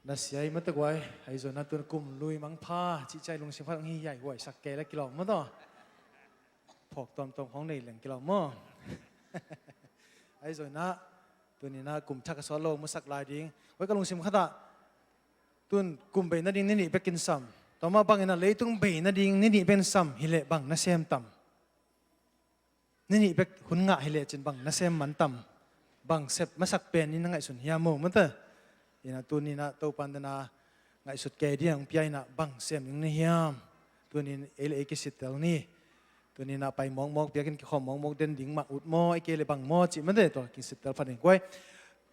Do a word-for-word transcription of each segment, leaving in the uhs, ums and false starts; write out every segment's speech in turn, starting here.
Na sia hi mataw guai. Ahi zongin ah tun kum lui mangpha cih ciang lungsim khat hong hi hiaihuaisak kei le kilawm mataw. Phawk tuamtuam khawng nei leng kilawm maw? Ahi zongin ah tuni-in ah kum thak a sawt lo musak lai ding. Guai, ka lungsim khat ah tun kum bei nading ni nih bekin sam. Tua mah bangin ah leitung bei nading ni nih bekin sam hileh bang na sem tam? Ni nih bek hun ngah hi lecin bang na sem man tam? Bang sep masak pen in na ngaihsun hiam maw, mate? Ina tuni-in ah Topan dana ngaihsut kei ding hong pia ina bang sem ding na hiam? Tuni-in ei le ei kisittel ni. Tuni-in ah pai mawkmawk piakin kikhawm mawkmawk den ding mah ut maw, ei kei le bang maw cih, mate, tua kisittel phat ding guai.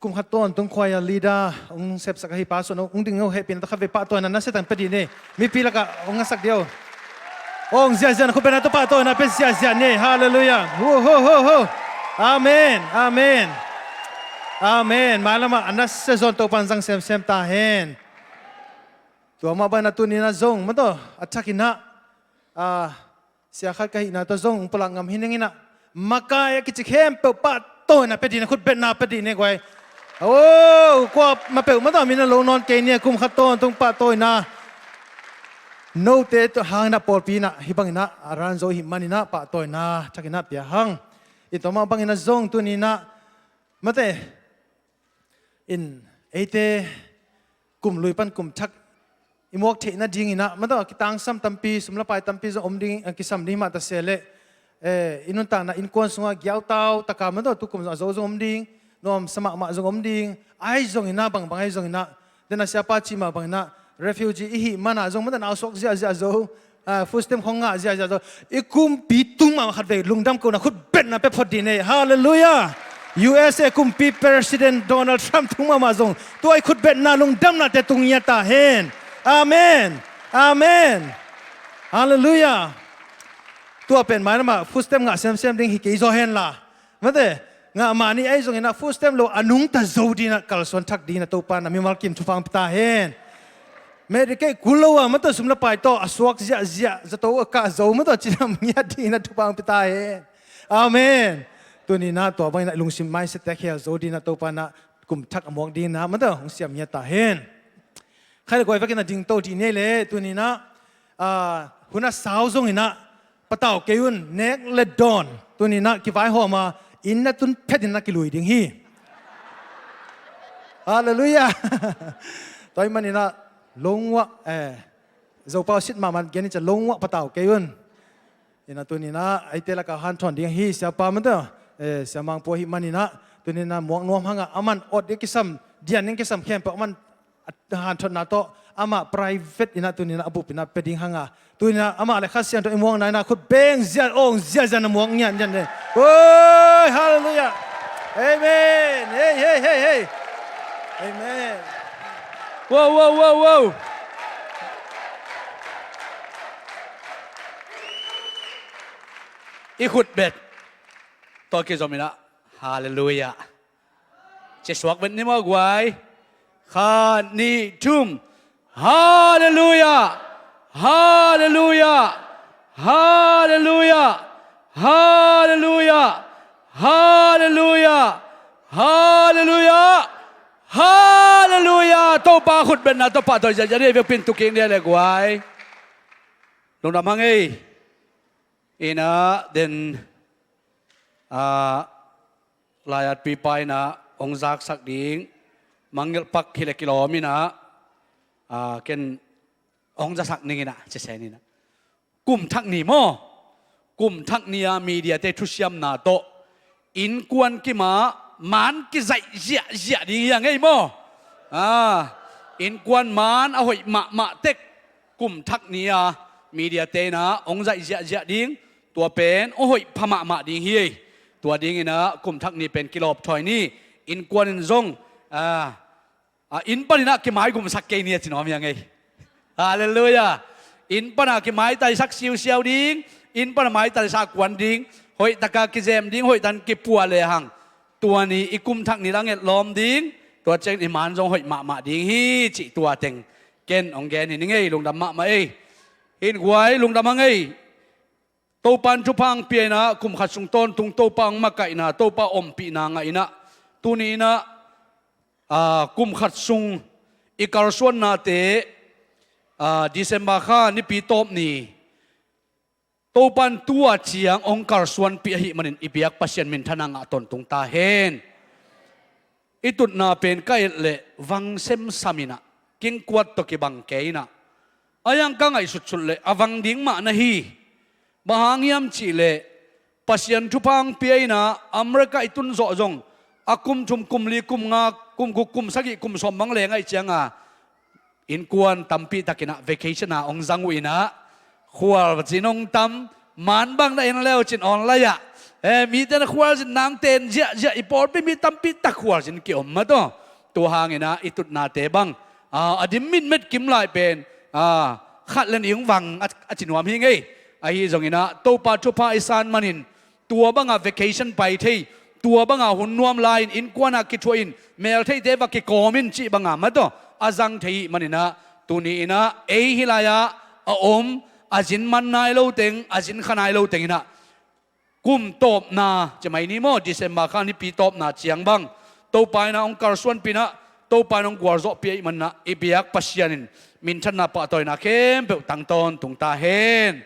Kum khat tawntung khuai a leader hong sepsak ahi pa suan hong ding uh, hehpihna tawh khatvei pahtawina na sia tang pia dih ni. Mipi lakah hong ngasak dih uh. Hong ziahziah na khut bengna tawh pahtawina pia ziahziah ni. Halleluiah. Hu, hu, hu, hu. Amen. Amen. Amen. Mailamah a na sia zawn Topan zang semsem ta hen. Tua mah bangin ah tuni-in ah zong mataw a thakin ah, ah, sia khat ka hihna tawh zong pulak ngam hi ning ina, makai a kici khempeuh pahtawina pia dih ina khut betna pia dih ni guai. O, kua mah peuh mataw mi na lo nawn kei ni a, kum khat tawntung pahtawina. Note tawh hang ina pawlpi ina hih bangin ah a ran zo hih manin ah pahtawina thakin ah pia hang. I tua mah bangin ah zong tuni-in ah, mate, in eite kum lui pan kum thak i muak theih nadingin ah mataw kitangsam tampi, sum le pai tampi zong om ding, eh, kisam ding himah ta se leh, eh, i nuntakna innkuan sungah giautau taka mataw tu kum zong a zo zong om ding, nuamsa mahmah zong om ding. Ahi zongin ah bangbang ahi zongin ah, den a siapa cih mah bangin ah refugee i hih man ah zong mataw na a suak ziahziah zo, ah, food stamp khong ngah ziahziah zo. I kumpi tung mahmah khatvei lungdam kohna khut betna pia phot dih ni. Halleluiah. U S A kumpi President Donald Trump tung mahmah zong tua i khut betna lungdamnate tung ngiat ta hen. Amen. Amen. Halleluiah. Tua pen mailamah food stamp ngah semsem ding hi kei zaw hen la, mate, ngah mah ni. Ahi zongin ah food stamp lo a nungta zo ding ina kalsuan thak ding ina Topan a mimal kim thupha hong pia ta hen. Medicaid kul lo a mataw sum le pai tawh a suak ziahziah, zato a kah zo mataw cidam ngiat ding ina thupha hong pia ta hen. Amen. Tuni-in ah tua bangin ah lungsim mindset te khel zo ding ina Topan ah kum thak a muak ding ina mataw hong siam ngiat ta hen. Khai le guai, vekin a dingto dih ni ei le. Tuni-in ah, ah, hun a sau zongin ah patau kei un, nek le dawn. Tuni-in ah kivaihawm a inn na tun phet in na kilui ding hi. Halleluiah. Tua ahih manin ah lungwah, eh, Zopau sit mahmah gen in ciah lungwah patau kei un. Ina tuni-in ah eite lakah hanthawn ding ahi siapa mataw, eh, Sia Mang Pua ahih manin ah tuni-in ah muak nuam hang a, aman awt ding kisam, dian ding kisam khempeuh aman a hanthotna tawh amah private ina tuni-in ah a bup ina pia ding hang a, tuni-in ah amah le Kha Siangtho i muakna ina khut beng zia, ong zia zia na muak ngiat ngiat ni. Oi, halleluiah. Amen. Hei, hei, hei, hei. Amen. Wow, wow, wow, wow. I khut bet tawh kizom ina, halleluiah. Cia suak bet ni maw guai. Khat, nih, thum. Halleluiah. Halleluiah. Halleluiah. Halleluiah. Halleluiah. Halleluiah. Halleluiah. Topa khut betna tawh pahtawi ziahziah ni. Ei vekpi in tu kik ni ei le guai. Lungdam hang ei. Ina den, ah, laiatpipa ina hong zaksak ding Mangngilh Pak hi le kilawm ina, ah, ken hong zasak ning ina, cisen ina. Kum thak ni maw? Kum thak ni a mediate thusiamna tawh innkuan kim a maan kizaih ziahziah ding hi a ngei maw? Ah, innkuan maan a hoih mahmah tek kum thak ni a mediate ina hong zaih ziahziah ding, tua pen a hoih pha mahmah ding hi. Tua ding ina kum thak ni pen kilawpthawi ni. Innkuan in zong, ah, ah, inn pan ina kimaigumsak kei ni a ci nuam hi a ngei. Halleluiah. Inn pan a kimaitaisak siusiau ding, inn pan a maitaisa kuan ding, hoih taka kizem ding, hoih tan kipua le hang. Tua ni i kum thak ni la nget lawm ding, tua ciang i maan zong hoih mahmah ding hi cih tua teng ken hong gen hi ning ei, lungdam mahmah ei. Hin guai, lungdam hang ei. Topa in thupha hong pia ina, kum khat sung tawntung Topa hong makaihna, Topa ompihna ngah ina, tuni ina, ah, kum khat sung i kalsuannate, aa, December kha nipi tawp ni, Topan tua ciang hong kalsuanpih ahih manin i biak Pasian minthanna ngah tawntung ta hen. I tutna pen ka et leh vang semsam inah, kingkuat tawh kibang kei inah, a yang ka ngaihsutsut leh a vang ding mah na hi. Bang hang hiam cih leh Pasian thupha hong pia inah America i tun zawh zong a kum thum, kum li, kum nga, kum guk, kum sagih, kum sawm bang leng ahih cianga innkuan tampi takinah vacation ah hong zang uh inah, khualzin hong tam, man bang na en leu cin online ah, eh, mite na khualzin nang ten ziahziah, i pawlpi mi tampi tak khualzin ki-om mah tawh. Tua hanginah i tutnate bang, ah, a dim mitmet kim lai pen, ah, khat len i hong vang a, a ci nuam hi ngei. Ahi zonginah Topa thupha i san manin tua banga vacation pai thei, tua banga hun nuam lai-in innkuanah kithuahin meltheite va kikawm in cih banga mah tawh a zang thei hih maninah, tuni inah ei hih lai-ah a om, a zin man nai lo teng, a zin kha nai lo teng inah, kum tawpna ci mai ni maw, December kha nipi tawpna ciang bang Topa inah hong kalsuanpih inah, Topa inah hong gualzawhpih ahih maninah i biak Pasian in minthanna pahtawina khempeuh tang tawntung ta hen.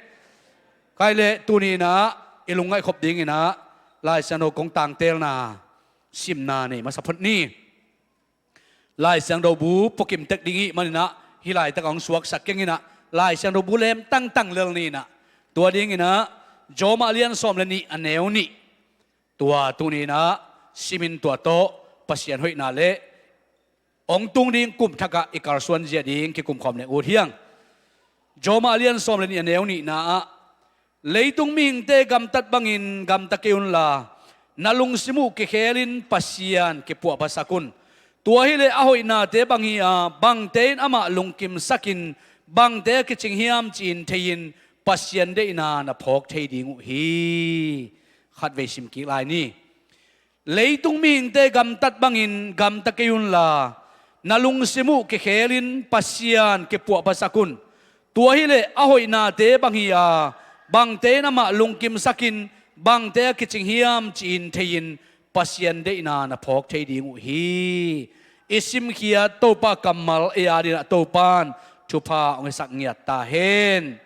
Khai leh tuni inah i lungngaih khop dinginah Lai Siangtho kong tangtelna simna nei masa phot ni. Lai Siangtho bu puakim tek ding hih maninah hih laitakah hong suaksak kenginah Lai Siangtho bu lem tangtang lel ni inah, tua dinginah Rom a lian sawm le nih a neu nih, tua tuni inah simin tua tawh Pasian hoihna le hong tung ding kum thakah i kalsuan zia ding kikumkhawm leng ut hiang. Rom a lian sawm le nih a neu nihna ah, leitung mihingte gamtat bangin gamta kei unla, na lungsim uh kikhelin Pasian kipuahphasak un. Tua hileh a hoihnate bang hi a, bangte in amah lungkimsakin, bangte a kicing hiam ci-in thei-in Pasian deihna na phawk thei ding uh hi. Khatvei sim kik lai ni. Leitung mihingte gamtat bangin gamta kei unla, na lungsim uh kikhelin Pasian kipuahphasak un. Tua hileh a hoihnate bang hi a, bangte in amah lungkimsakin, bangte a kicing hiam ci-in thei-in Pasian deihna na phawk thei ding uh hi. I simkhiat Topa kammal ei adinah Topan thupha hong hisak ngiat ta hen.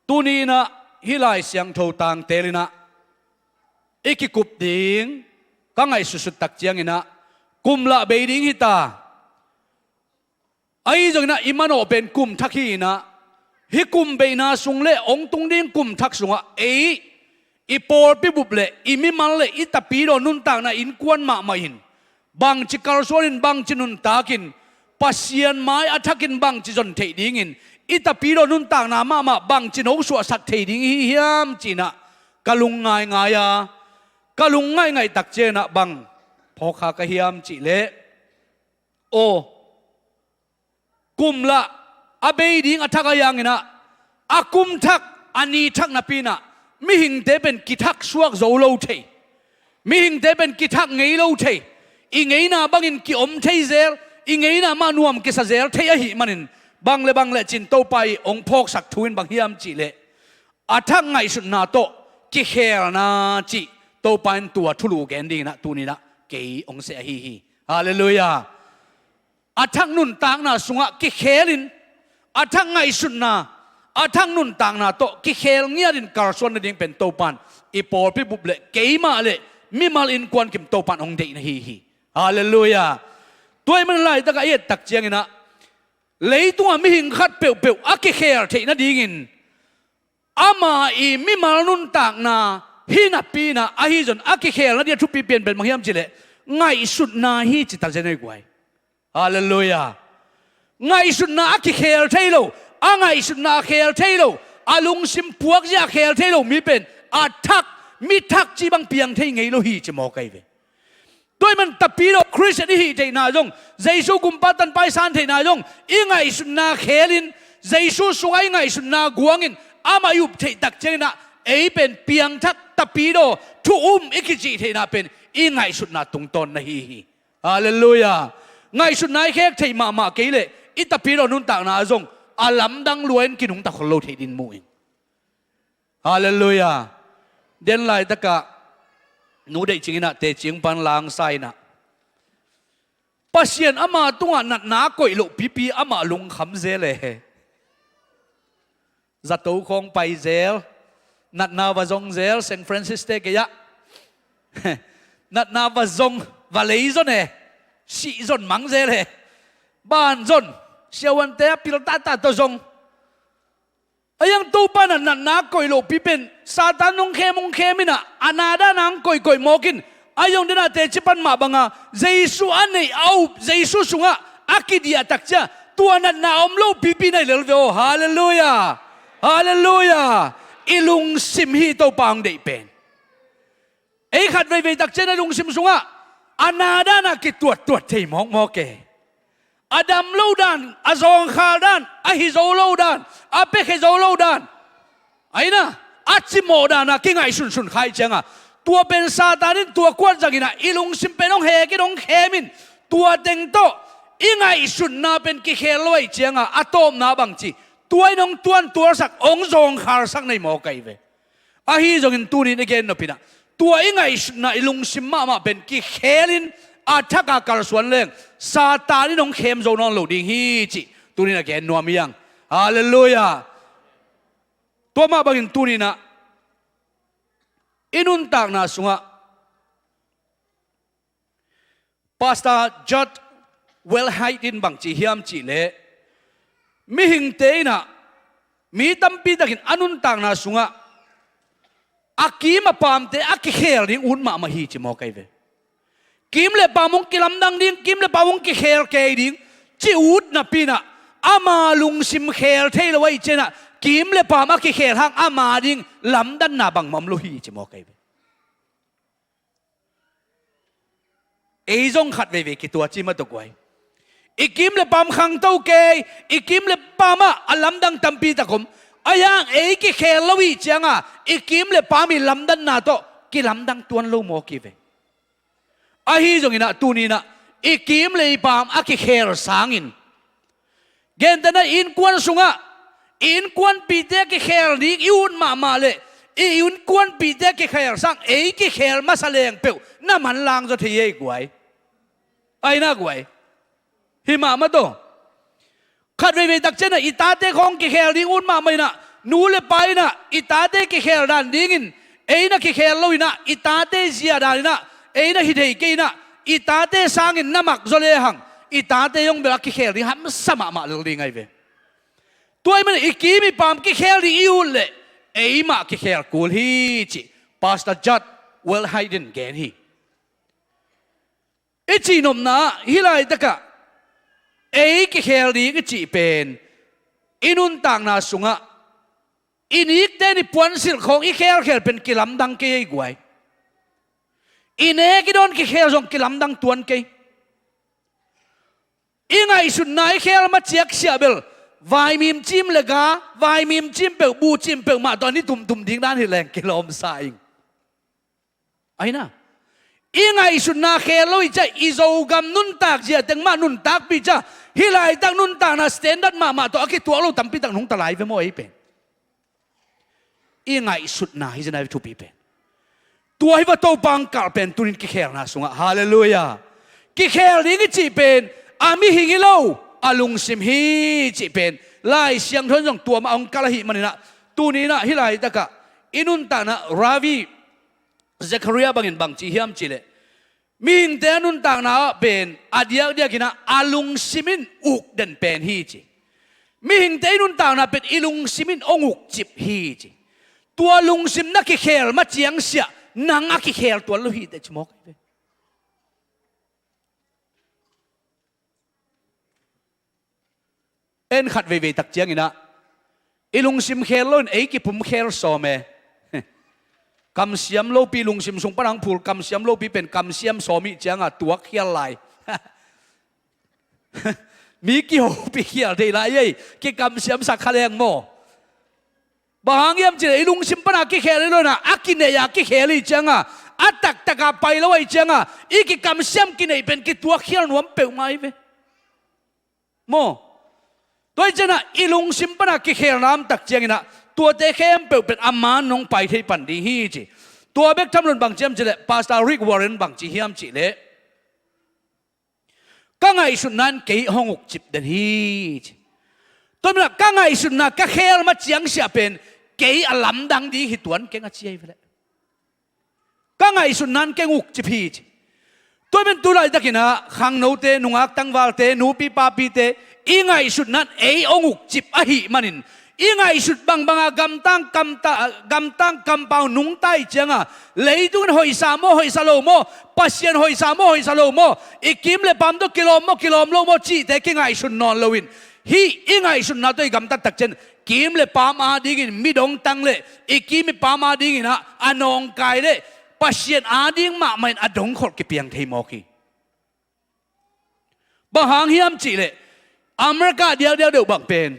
Tuni inah hih Lai Siangtho tangtel inah i kikup ding ka ngaihsutsut tak cianginah kum lah bei ding hita. Ahi zonginah i manawh pen kum thak hi inah, hih kum beina sung le hong tung ding kum thak sungah ei i pawlpi bup le i mimal le i tapidaw nuntakna innkuan mahmah in bangci kalsuanin, bangci nuntakin, Pasian mai a thakin bangci zon theih dingin, i tapidaw nuntakna mahmah bangci no suahsak thei ding ihi hiam ci-inah ka lung ngaingai a, ka lung ngaihngaih tak cianginah bang phawkkha ka hiam cih leh, aw, kum lah a bei ding a thak a yanginah, a kum thak, a ni thak napi inah mihingte pen kithak suak zo lo thei, mihingte pen kithak ngei lo thei, i ngeina bangin ki-om thei zel, i ngeina mah nuam kisa zel thei ahih manin, bang le bang le cin Topa i hong phawksak thu in bang hiam cih leh, a thak ngaihsutna tawh kikhelna cih Topa in tua thulu gen dinginah tuni inah kei hong seh ahi hi. Halleluiah. A thak nuntakna sungah kikhelin, a thak ngaihsutna, a thak nuntakna tawh kikhel ngiatin kalsuan nading pen Topan i pawlpi bup le keimah le mimal innkuan kim Topan hong deihna hi hi. Halleluiah. Tua ahih manin laitakah i et tak cianginah, leitungah mihing khat peuhpeuh a kikhel theih nadingin ama i mimal nuntakna hi napi inah, ahi zon a kikhelna ding a thupi pianpen bang hiam cih leh, ngaihsutna hi ci ta zen ei guai. Halleluiah. Ngaihsutna a kikhel thei lo, a ngaihsutna a khel thei lo, a lungsim puakzia a khel thei lo mi pen a thak, mi thak cih bang piang thei ngei lo hi ci mawk ahi ve. Tua ahih manin tapidaw Khristian i hih theihna zong, Jesu kumpa tanpa i san theihna zong, i ngaihsutna khelin, Jesu sungah i ngaihsutna guangin, amah i up theih tak cianginah ei pen piangthak, tapidaw, thu um i kicih theihna pen i ngaihsutna tungtawn na hi hi. Halleluiah. Ngaihsutna i khek theih mahmah kei leh i tapidaw nuntakna zong a lamdang lua-in kinungta khol lo thei ding mu ing. Halleluiah. Den laitakah nu deih cinginah teci pan langsa inah, Pasian ama tungah natna koih loh pipi amah lungkham zel e. Zato khawng pai zel, natna va zong zel, Saint Francis te gei-ah. Natna va zong, va lei zon e, sih zon mang zel e. Ban zon, siavuante a pil tahtah tawh zong. A iang Topa in a natna koih loh pipen, Satan hong khem, hong khem in a, a na dan a hong koihkoih mawk in, a iang den a teci pan mah banga, Jesu a neih a up, Jesu sungah a kidiah takcia, tua natna om loh pipi na hi lel ve aw. Halleluiah. Halleluiah. I lungsim hi Topa hong deih pen. Ei khat veivei takciang a lungsim sungah a na dan a kituattuat thei mawkmawk e. A dam lo dan, a zawngkhal dan, a hi zo lo dan, a piakhia zo lo dan, a ina, a cimawh dan a kingaihsunsun kha i cianga, tua pen Satan in tua kuat zangin a i lungsim pen hong hek in hong khem in, tua teng tawh i ngaihsutna pen kikhel lo a i cianga a tawpna bangci, tua in hong tuantualsak, hong zawngkhalsak na hi mawk ahi ve. Ahi zongin tuni in i gen nop in a, tua i ngaihsutna i lungsim mahmah pen kikhelin a thak a kalsuan leng Satan in hong khem zo nawn lo ding hi cih tuni in a gen nuam hi hang. Halleluiah. Tua mah bangin tuni in a i nuntakna sungah Pastor Judge Wilhite in bangci hiam cihleh, mihingte in a, mi tampi takin a nuntakna sungah a kim a paamte a kikhel ding ut mahmah hi ci mawk ahi ve. Kim le paam hong kilamdang ding, kim le paam hong kikhel kei ding ci ut napi in a, ama lungsim khel thei lo ahi ciang a, kim le paam a kikhel hang ama ding lamdanna bangmah om lo hi ci mawk ahi ve. Ei zong khat veivei kitua ci mah tawh guai. I kim le paam khangto kei, i kim le paam ah a lamdang tampi tak om. A iang ei kikhel lo i cianga i kim le paam i lamdanna tawh kilamdang tuan lo mawk hi ve. Ahi zongin a tuni in a i kim le i paam a kikhel sangin, gentehna innkuan sungah i innkuanpihte a kikhel ding i ut mahmah leh i innkuanpihte a kikhel sang ei kikhel masa leng peuh na manlang zaw thei ei guai. Ai na guai. Hi mahmah tawh. Khat veivei takciang a i tate khawng kikhel ding ut mahmah in a, nu le pa in a i tate kikhel dan dingin ei na kikhel lo in a, i tate zia dan in a ei na hi thei kei in a, i tate sangin na mak zaw lehang i tate zong bel a kikhel ding hamsa mahmah lel ding ahi ve. Tua ahih manin i kim i paam kikhel ding i ut leh ei mah kikhel kul hi cih Pastor Judge Wilhite in gen hi. I cihnopna ah hih laitakah ei kikhel ding i cih pen i nuntakna sungah i nikten i puansilh khawng i khelkhel pen kilamdang kei ei guai. I nek i dawn kikhel zong kilamdang tuan kei. I ngaihsutna i khel maciak siah bel vaimim cim le ga, vaimim cim peuh, bu cim peuh mah tawh a ni tumtum ding dan hi leng kilawmsa ing. Aina, i ngaihsutna khel lo i ciah i Zogam nuntak zia teng mah nuntakpih ciah hih laitak nuntakna standard mahmah tawh a kituak lo tampi tak nungta lai ve maw ei pen. I ngaihsutna hi zia nai ve thupi pen. Tua hi va Topa hong kalh pen tunin kikhelna sungah. Halleluiah. Kikhel ding i cih pen a mihing hi lo, a lungsim hi cih pen Lai Siangtho in zong tua mah hong kalh ahih maninah tuninah hih laitakah i nuntakna Ravi Zechariah bangin bang ci hiam cihleh, mihingte a nuntakna ah pen a diakdiakinah a lungsim in uk den pen hi ci. Mihingte i nuntakna pen i lungsim in hong ukcip hi ci. Tua lungsim na kikhel maciang siah nang a kikhel tuan lo hi teh ci mawk hi ve. En khat veivei tak cianginah i lungsim khel loin ei kipum khel sawm e. Kamsiam lopi lungsim sung panang phul kamsiam lopi pen kamsiam sawm ih cianga tuak khial lai. Mi kihopi khial thei lai ei, kikamsiam sak kha leng maw? Bang hang hiam cihleh i lungsim pana kikhel hi lo inah a kineih a kikhel hi cianga a taktaka pai lo ahi cianga i kikamsiam kineih pen kituak khial nuam peuhmah hi ve. Maw? Tua hi cianah i lungsim pana kikhelna om tak cianginah tuate khempeuh pen a man nong pai thei pan ding hi ci. Tua bek tham loin bang ciam cihleh Pastor Rick Warren bang ci hiam cihleh, ka ngaihsutna in kei hong ukcip den hi ci. Tua manin ah ka ngaihsutna ka khel ma ciangsiah pen kei a lamdang ding hi tuan keng a ci ahi ve leh. Ka ngaihsutna in keng ukcip hi ci. Tua pen tu laitakin ah khangnote, nungak tangvalte, nupi papite, i ngaihsutna in ei hong ukcip ahih manin i ngaihsut bangbang a gamtang kamta, gamtang kampau nungta i cianga leitung in hoihsa maw, hoihsa lo maw, Pasian hoihsa maw, hoihsa lo maw, i kim le paam tawh kilawm maw, kilawm lo maw cihte kingaihsun nawn loin hih i ngaihsutna tawh i gamtat takciang kim le paam adingin midongtang le i kim i paam adingin ah a nawngkai le Pasian ading mahmah in a dongkholh kipiang thei mawk hi. Bang hang hiam cihleh America dialdial deuh bang pen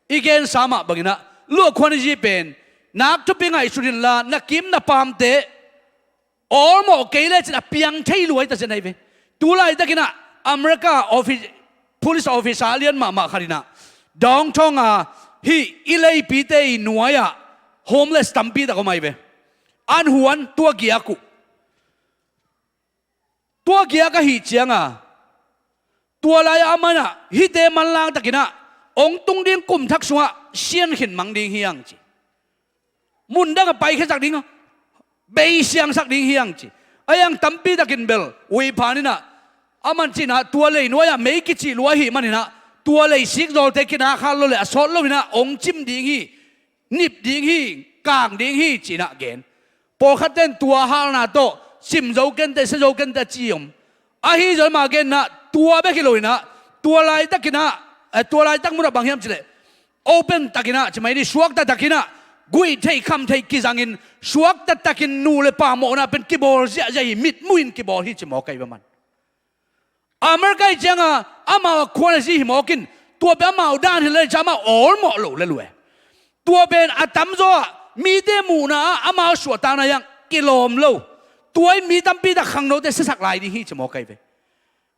i gensa mah bangin ah luah khuan i zi pen nak thupi ngaihsut inla na kim na paamte awlmawh kei lecin a piang thei lua hi ta cian ahi ve. Tu laitakin ah America office, police officer a lian mahmah khat in ah downtown a hih i leipite i nuai-ah homeless tampi tak om ahi ve. An huan tua giak uh. Tua giak ahih cianga tua lai-ah amah in ah hihte manlang takin ah hong tung ding kum thak sungah sian khin mang ding hi hang ci. Mundang a paikhia sak ding, bei siang sak ding hi hang ci. A hiang tampi takin bel uiphan in ah aman cih in ah tua leinuai-ah mei kicih lua ahih manin ah tua lei sikzawlte kinak hal lo le a sawt lo in ah hong cim ding hi, nip ding hi, kang ding hi ci in ah gen. Pawlkhatte in tua halna tawh cim zo kente, sia zo kente a ci om. Ahi zong amah gen in ah tua bek hi lo in ah tua laitakin ah, eh, tua laitak munah bang hiam cihleh open takin ah ci mai ni, suakta takin ah guih theih kham theih kizangin suakta takin nu le pa mawhna pen kibawl ziahziah hi, mitmuhin kibawl hi ci mawk ahi ve man. America i cianga amau a khuan a zi hi mawk in tua pen amau dan hi le cia amau awlmawh lo le lue. Tua pen a tamzaw ah mite muhna ah amau suahtakna hiang kilawm lo. Tua in mi tampi tak khangnote siasak lai ding hi ci mawk ahi ve.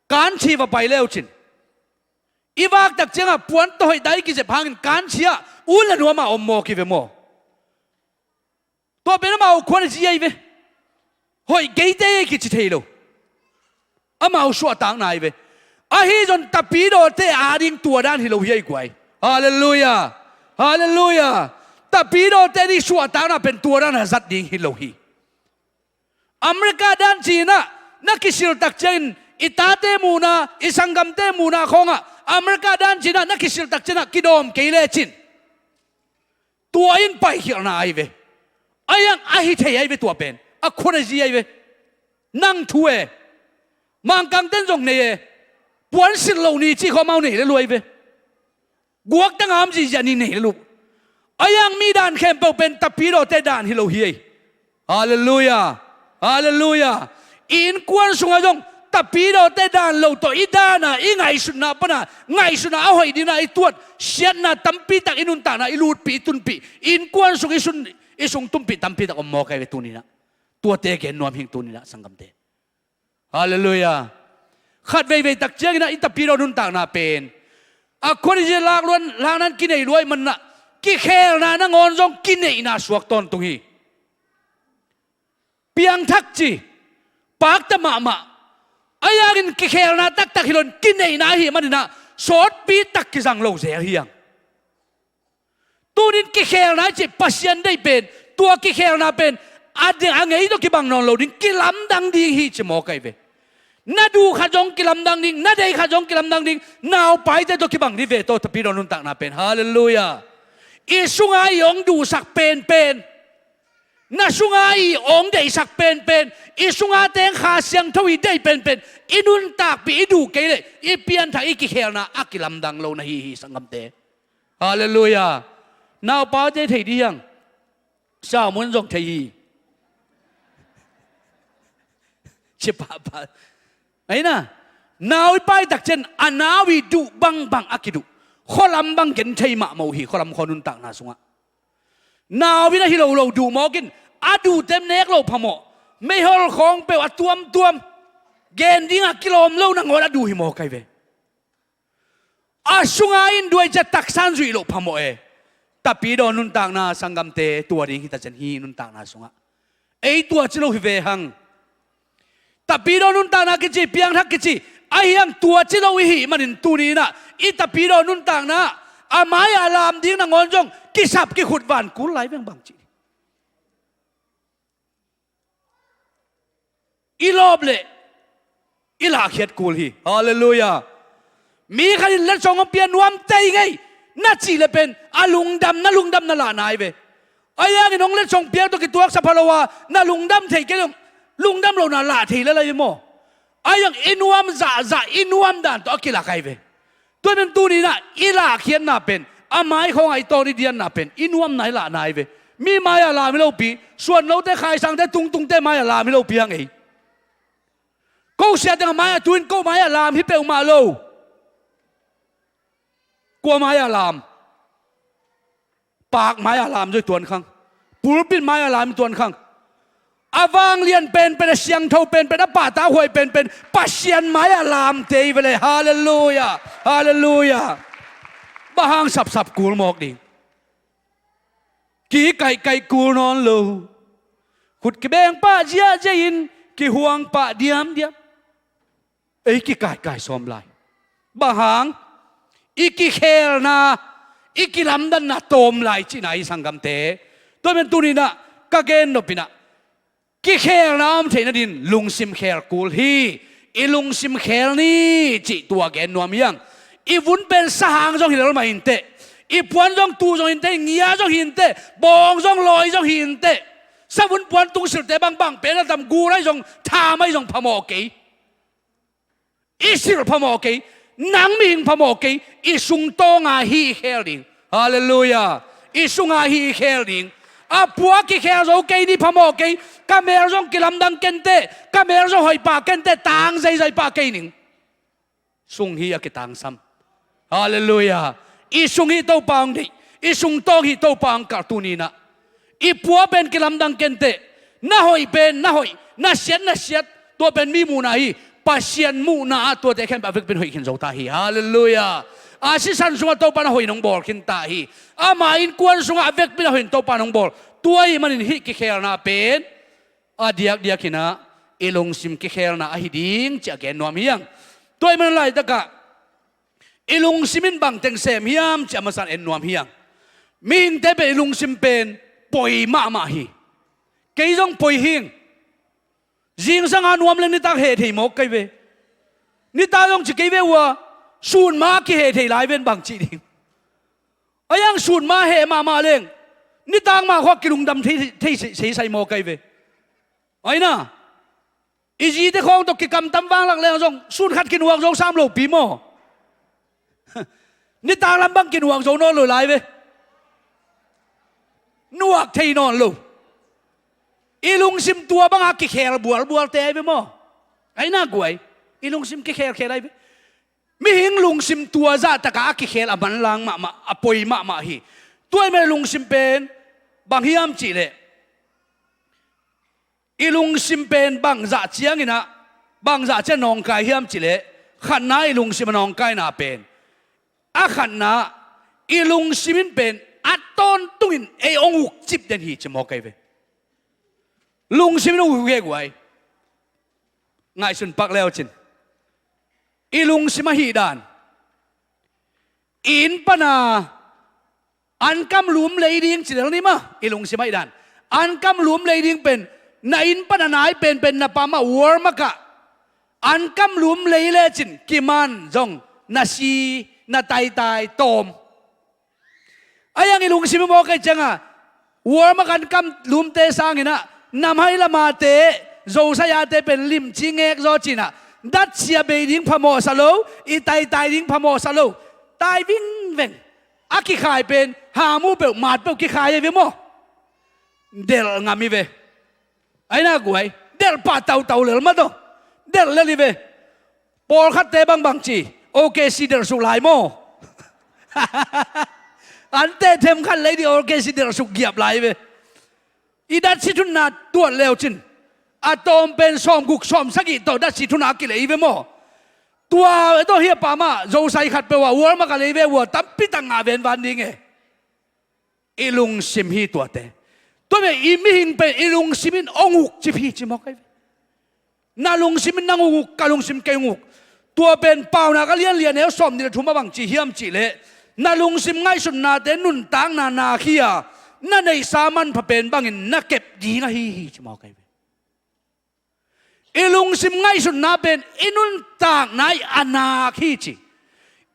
Kanchi va pai leucin i vak tak ciangah puan tawh hoih dai kizep hangin kanchi ah u le nuam ah om mawk hi ve maw. Tua pen amau khuan a zi ahi ve. Hoih keite ei kici thei lo. Amau suahtakna ahi ve. Ahi zong tapidawte ading tua dan hi lo hi ahi guai. Halleluiah. Halleluiah. Tapidawte ding suahtakna pen tua dan a zat ding hi lo hi. America dan ci in ah na kisil tak ciangin i tate muhna, i sanggamte muhna khawngah America dan ci in ah na kisil tak ciangin ah kidawm kei lecin tua in paikhialhna ahi ve. A hiang ahi thei ahi ve tua pen. A khuan a zi ahi ve. Nang thu e. Mangkangten zong nei e. Puansilh lo ni cih khawh amau nei le lua ahi ve. Guaktang a om zihziah ni nei le lua. A hiang mi dan khempeuh pen tapidawte dan hi lo hi ei. Halleluiah. Halleluiah. I innkuan sungah zong tapidawte dan lo tawh i dan a i ngaihsutna pana ngaihsutna a hoih dingna i tuat siatna tampi tak i nuntakna i lutpih i tunpih i innkuan sung i sun i sung tunpih tampi tak om mawk ahi ve tuninah. Tuate gen nuam hing tuninah sanggamte. Halleluiah. Khat veivei tak cianginah i tapidaw nuntakna pen a khuan i zia lakluan laknan kinei luai manah kikhelna nangawn zong kineihna suak tawntung hi. Piangthak ci, pakta mahmah. A hiangin kikhelna taktak hi loin kineihna ahi maninah sawtpi tak kizang lo zel hiang. Tunin kikhelna i cih Pasian deih pen, tua kikhelna pen a ding a ngei tawh kibang nawn lo ding, kilamdang ding hi ci mawk ahi ve. Na duh khat zong kilamdang ding, na deih khat zong kilamdang ding, naupaite tawh kibang ding ve tawh tapidaw nuntakna pen. Halleluiah. I sunga i hong duhsak penpen, na sunga i hong deihsak penpen, i sunga teng Kha Siangtho i deih penpen, i nuntakpih i duh kei leh i pianthak i kikhelna a kilamdang lo na hi hi sanggamte. Halleluiah. Naupaute thei dih hiang. Samun zong thei hi. Ci pahpah. Aina, nau i paitak cian a nau i duh bangbang a kiduh. Khualam bang gen thei mahmah uh hi, khualam khua nuntakna sungah. Nau in a hi lo lo duh mawkin a duhte nek lo phamawh. Meihol khawng peuh a tuamtuam gen dingah kilawm lo nangawn a duh hi mawk ahi ve. A sunga in duai cia taksan zuih loh phamawh e. Tapidaw nuntakna sanggamte tua ding hita cian hi nuntakna sungah. Ei tua ci lo hi ve hang. Tapidaw nuntakna kici, piangthak kici, Ahi hang tua ci lo i hih manin tuni in ah i tapidaw nuntakna ah a mai-ah lam ding nangawn zong kisap kikhut van kul lai veng bang ci. I lawp leh i lahkhiat kul hi. Halleluiah. Mi khat in letsong hong pia nuam tei ngei na cih leh pen a lungdam, na lungdam na lah nai ve. Ahi hangin hong letsong piak tawh kituaksak pha lo a na lungdam thei kei leh lungdam lohna lah thei lel ahi ve maw? Ahi hang i nuam zahzah i nuam dan tawh a kilak ahi ve. Tua pen tuni in ah i lahkhiatna pen a mai khawngah i tawn i dianna pen i nuamna i lah nai ve. Mi mai-ah lam hi lopi, suan lote, khaisangte, tungtungte mai-ah lam hi lopi hang ei. Ko siate nga mai-ah, tu-in ko mai-ah lam hi peuhmah lo. Kua mai-ah lam? Paak mai-ah lam zoi tuan khang. Pulpit mai-ah lam tuan khang. A vanglian penpen, a siangtho penpen, a pahtakhuai penpen Pasian mai-ah lamte i ve le. Halleluiah. Halleluiah. Bang hang sapsap kul mawk ding? Kikaihkaih kul nawn lo. Khut kibeng pah ziahziah in kihuang pah diamdiam. Ei kikaihkaih sawm lai. Bang hang? I kikhelna, i kilamdanna tawm lai cihna i sanggamte. Tua pen tuni in ah ka gen nop in ah kikhelna om theih nadin lungsim khel kul hi. I lungsim khel ni cih tua gen nuam hi hang. I vun pen sahang zong hi lel mah hi inteh. I puan zong tu zong hi inteh, ngia zong hi inteh, bawng zong lawi zong hi inteh. Savun puan tungsilhte bangbang pen a tam, gul ahi zong, tham ahi zong phamawh kei. I silh phamawh kei, nang mihing phamawh kei, i sungtawng a hi i khel ding. Halleluiah. I sung a hi i khel ding. A pua kikhel zo kei ni phamawh kei, ka mel zong kilamdang kei inteh, ka mel zong hoih pah kei inteh, tang zeizai pah kei ning. Sung hi a kitangsam. Halleluiah. I sung hi Topa hong deih, i sungtawng hi Topa hong kalh tuni in ah. I pua pen kilamdang kei inteh. Na hoih pen na hoih, na siat na siat, tua pen mi muhna hi. Pasian muhna ah tuate khempeuh a vekpi in hoih khin zo ta hi. Halleluiah. A sisan sungah Topa in a hoih in hong bawl khin ta hi. Ama innkuan sungah a vekpi in a hoih in Topa in hong bawl. Tua ahih manin hih kikhelna pen a diakdiak in ah i lungsim kikhelna ahi ding cih a gen nuam hi hang. Tua ahih manin laitakah i lungsim in bangteng sem hiam cih a masa in en nuam hi hang. Mihingte pen i lungsim pen poi mahmah hi. Kei zong poi hing. Zingsang a nuam leng nitak heh thei mawk kei ve. Nitak zong ci kei ve uh a, sun ma kiheh thei lai ven bang cih ding. Ahi hang sun ma heh mahmah leng nitak mah khua kilungdam thei, thei, thei, thei sai mawk kei ve. Ahi na, i zite khawng tawh kikamtam vanglak leng zong sun khat kinuak zo sam lopi maw? Nitak lam bang kinuak zo nawn lo lai ve. Nuak thei nawn lo. I lungsim tua banga kikhel bualbualte ahi ve maw? Ahi na guai. I lungsim kikhelkhel ahi ve. Mihing lungsim tua zahtakah a kikhel a manlang mahmah, a poi mahmah hi. Tua ahih manin lungsim pen bang hiam cihleh, i lungsim pen bangzah ciangin ah, bangzah ciang nawngkai hiam cihleh, khatna i lungsim a nawngkaina pen, a khatna i lungsim in pen a tawntungin ei hong ukcip den hi ci mawk kei ve. Lungsim in hong uk hi guai. Ngaihsun pak leucin i lungsim ahih dan, i inn pana ankam lum lei ding ci lel ni mah, i lungsim ahih dan. Ankam lum lei ding pen na inn pana nai penpen na pamah warmakah ankam lum lei lecin kiman zong na si, na taitai tawm. Ahi hang i lungsim i mawk ahi cianga warmak ankam lumte sangin ah namhai lamate, Zosai ate pen limci ngek zaw cinah datsia bei ding phamawhsa lo, i taitai ding phamawhsa lo. Tai vingveng. A kikhai pen hamu peuh mat peuh kikhai ahi ve maw? Delh ngam hi ve. Aina guai delh pah tautau lel mataw. Delh lel hi ve. Pawlkhatte bangbang ci, OKC delhsuk lai maw? Ante themkhat lei di OKC delhsuk giap lai hi ve. I datsi thunna tuat leucin a tawm pen sawmguk sawmsagih tawh datsi thunna a kilei hi ve maw? Tua e tawh hiapa mah Zosai khat peuh ah warmak a lei ve ua tampitak ngah venvan ding e. I lungsim hi tuate. Tua meh i mihing pen i lungsim in hong ukcip hi ci mawk ahi ve. Na lungsim in nang hong uk, ka lungsim kei hong uk. Tua pen Paunak a lian li a neu sawmnih le thum ah bang ci hiam cih leh, na lungsim ngaihsutnate nuntakna nak hi a, na neihsa manpha pen bangin na kep ding ahi hi, ci mawk ahi ve. I lungsim ngaihsutna pen i nuntakna ah a nak hi ci.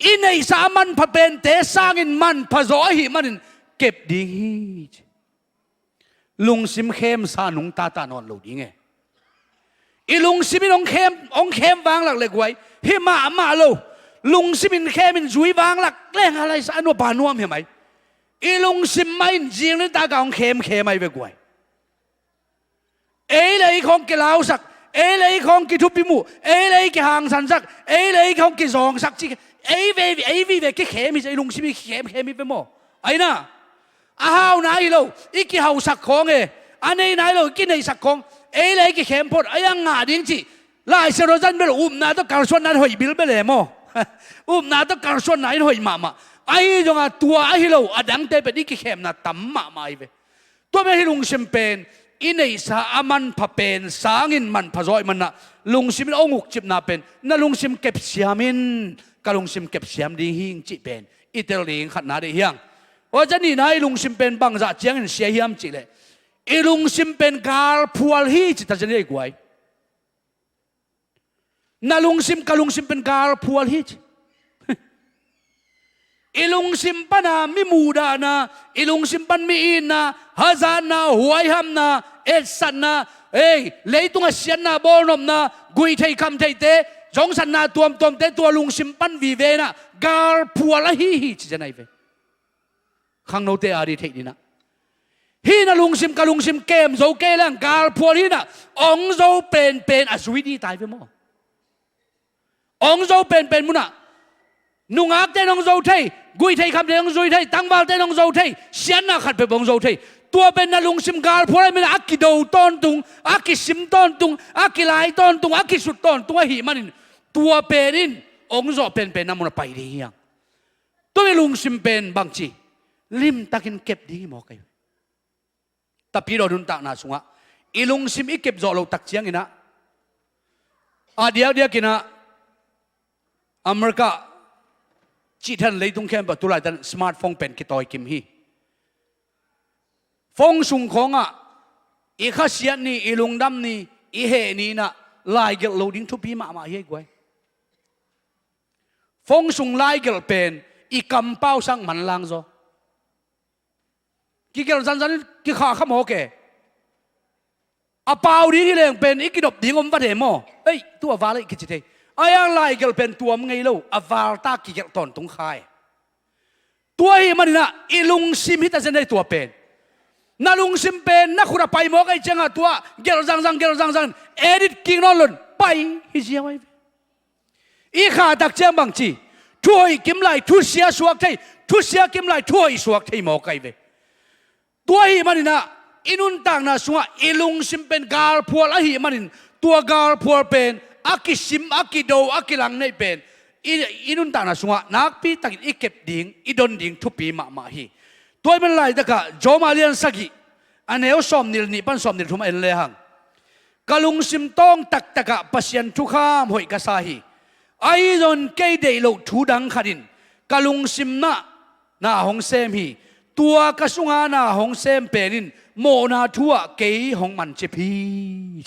I neihsa a manpha pente sangin manpha zaw ahih manin kep ding hi ci. Lungsim khemsa nungta ta nawn lo ding e. I lungsim in hong khem, hong khem vanglak le guai, hi mahmah lo. Lungsim in khem in zui vanglak leng a laisa a nuampa nuam hi mai. I lungsim mah in zing nitak a hong khemkhem ahi ve guai. Ei le ei khawng kilausak, ei le ei khawng kithupi muh, ei le ei kihangsansak, ei le ei khawng kizawngsak ci. Ei ve, ei vive kikhem hi ci, i lungsim i kikhemkhem hi ve maw? Aina, a hau nai lo i kihausak khawng e, a nei nai lo i kineihsak khawng, ei le ei kikhem phot, a iang ngah ding ci. Lai Siangtho zan bel upna tawh kalsuanna in hoih bilbel e maw? Upna tawh kalsuanna in hoih mahmah. Ahi zongah tua ahi lo a dangte pen i kikhemna tam mahmah ahi ve. Tua mah hi lungsim pen i neihsa a manpha pen sangin manpha zaw ahih manin ah lungsim in hong ukcipna pen na lungsim kepsiam in, ka lungsim kepsiam ding hi ing cih pen i tel ding khatna deih hi hang. Tua ciang nihna i lungsim pen bangzah ciangin sia hiam cih leh, i lungsim pen galphual hi ci ta ciang hi guai. Na lungsim, ka lungsim pen galphual hi ci. I lungsim pana mi muhdahna, i lungsim pan mi itna, hazatna, huaihamna, etsatna, ei, leitung a siatna, bawlnopna, guihtheih khamtheihte, zongsatna tuamtuamte tua lungsim pan vive in ah galphual ahi hi ci zen ahi ve. Khangnote a dih theih ding ah, hih na lungsim ka lungsim kem zo kei leng galphual hi in ah, ong zo penpen a zui dih ta hi ve maw? Ong zo penpen munah nungakte in ong zo thei, guihtheih khamte in ong zui thei, tangvalte in ong zo thei, siatna khat peuh ong zo thei. Tua pen na lungsim galphual ahih manin ah a kido tawntung, a kisim tawntung, a kilai tawntung, a kisut tawntung ahih manin tua pen in ong zawh penpen na munah pai ding hi hang. Tua mi lungsim pen bangci limtakin kep ding hi maw kei? Tapidaw nuntakna sungah i lungsim i kep zawh loh tak ciangin ah, a diakdiakin ah America cih then leitung khempeuh tulaitan smartphone pen kitawi kim hi. Phone sung khawngah i khasiat ni, i lungdam ni, i heh ni in ah laigelh lo ding thupi mahmah hi ei guai. Phone sung laigelh pen i kampau sang manlang zaw. Kigelh zanzan in kikhahkha mawk e. A pau ding hi leng pen i kidop ding om vat e maw? Ei, tu a val ei kici thei. A iang laigelh pen tuam ngei lo, a val ta kigelh tawntung kha e. Tua ahih manin ah i lungsim hi ta zen ei tua pen. Na lungsim pen na khut a pai mawk ahih ciangah tua gelh zangzang, gelh zangzang, edit kik nawn lo in pai hi ziau ahi ve. I khahtak ciang bangci, thuhoih kim lai thusia suak thei, thusia kim lai thuhoih suak thei mawk ahi ve. Tua ahih manin ah i nuntakna sungah i lungsim pen galphual ahih manin tua galphual pen a kisim, a kido, a kilang neih pen i, i nuntakna sungah nakpi takin i kep ding, i don ding thupi mahmah hi. Tua ahih manin laitakah Rom a lian sagih a neu sawmnih le nih pan sawmnih le thum ah en lehang, ka lungsim tawng taktakah Pasian thukham hoih ka sa hi. Ahi zongin kei deih loh thu dang khat in ka lungsim ah na hong sem hi. Tua ka sunga na hong sem pen in mawhna thu ah kei hong mancip hi.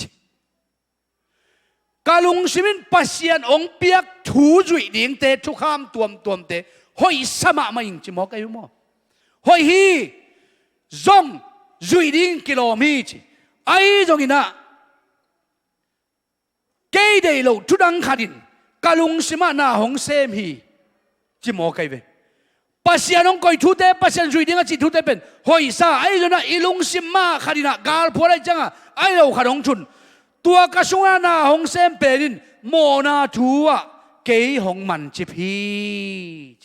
Ka lungsim in Pasian hong piak thu zuih dingte, thukham tuamtuamte hoihsa mahmah ing ci mawk ahi maw? Hoih hi, zong zuih ding kilawm hi ci. Ahi zongin ah kei deih loh thu dang khat in ka lungsim ah na hong sem hi ci mawk ahi ve. Pasian hong koih thute, Pasian zuih ding a cih thute pen hoihsa, ahi zongin ah i lungsim mah khat in ah galphual ahih ciangah ahi lo khat hong thun. Tua ka sungah na hong sem pen in mawhna thu ah kei hong mancip hi.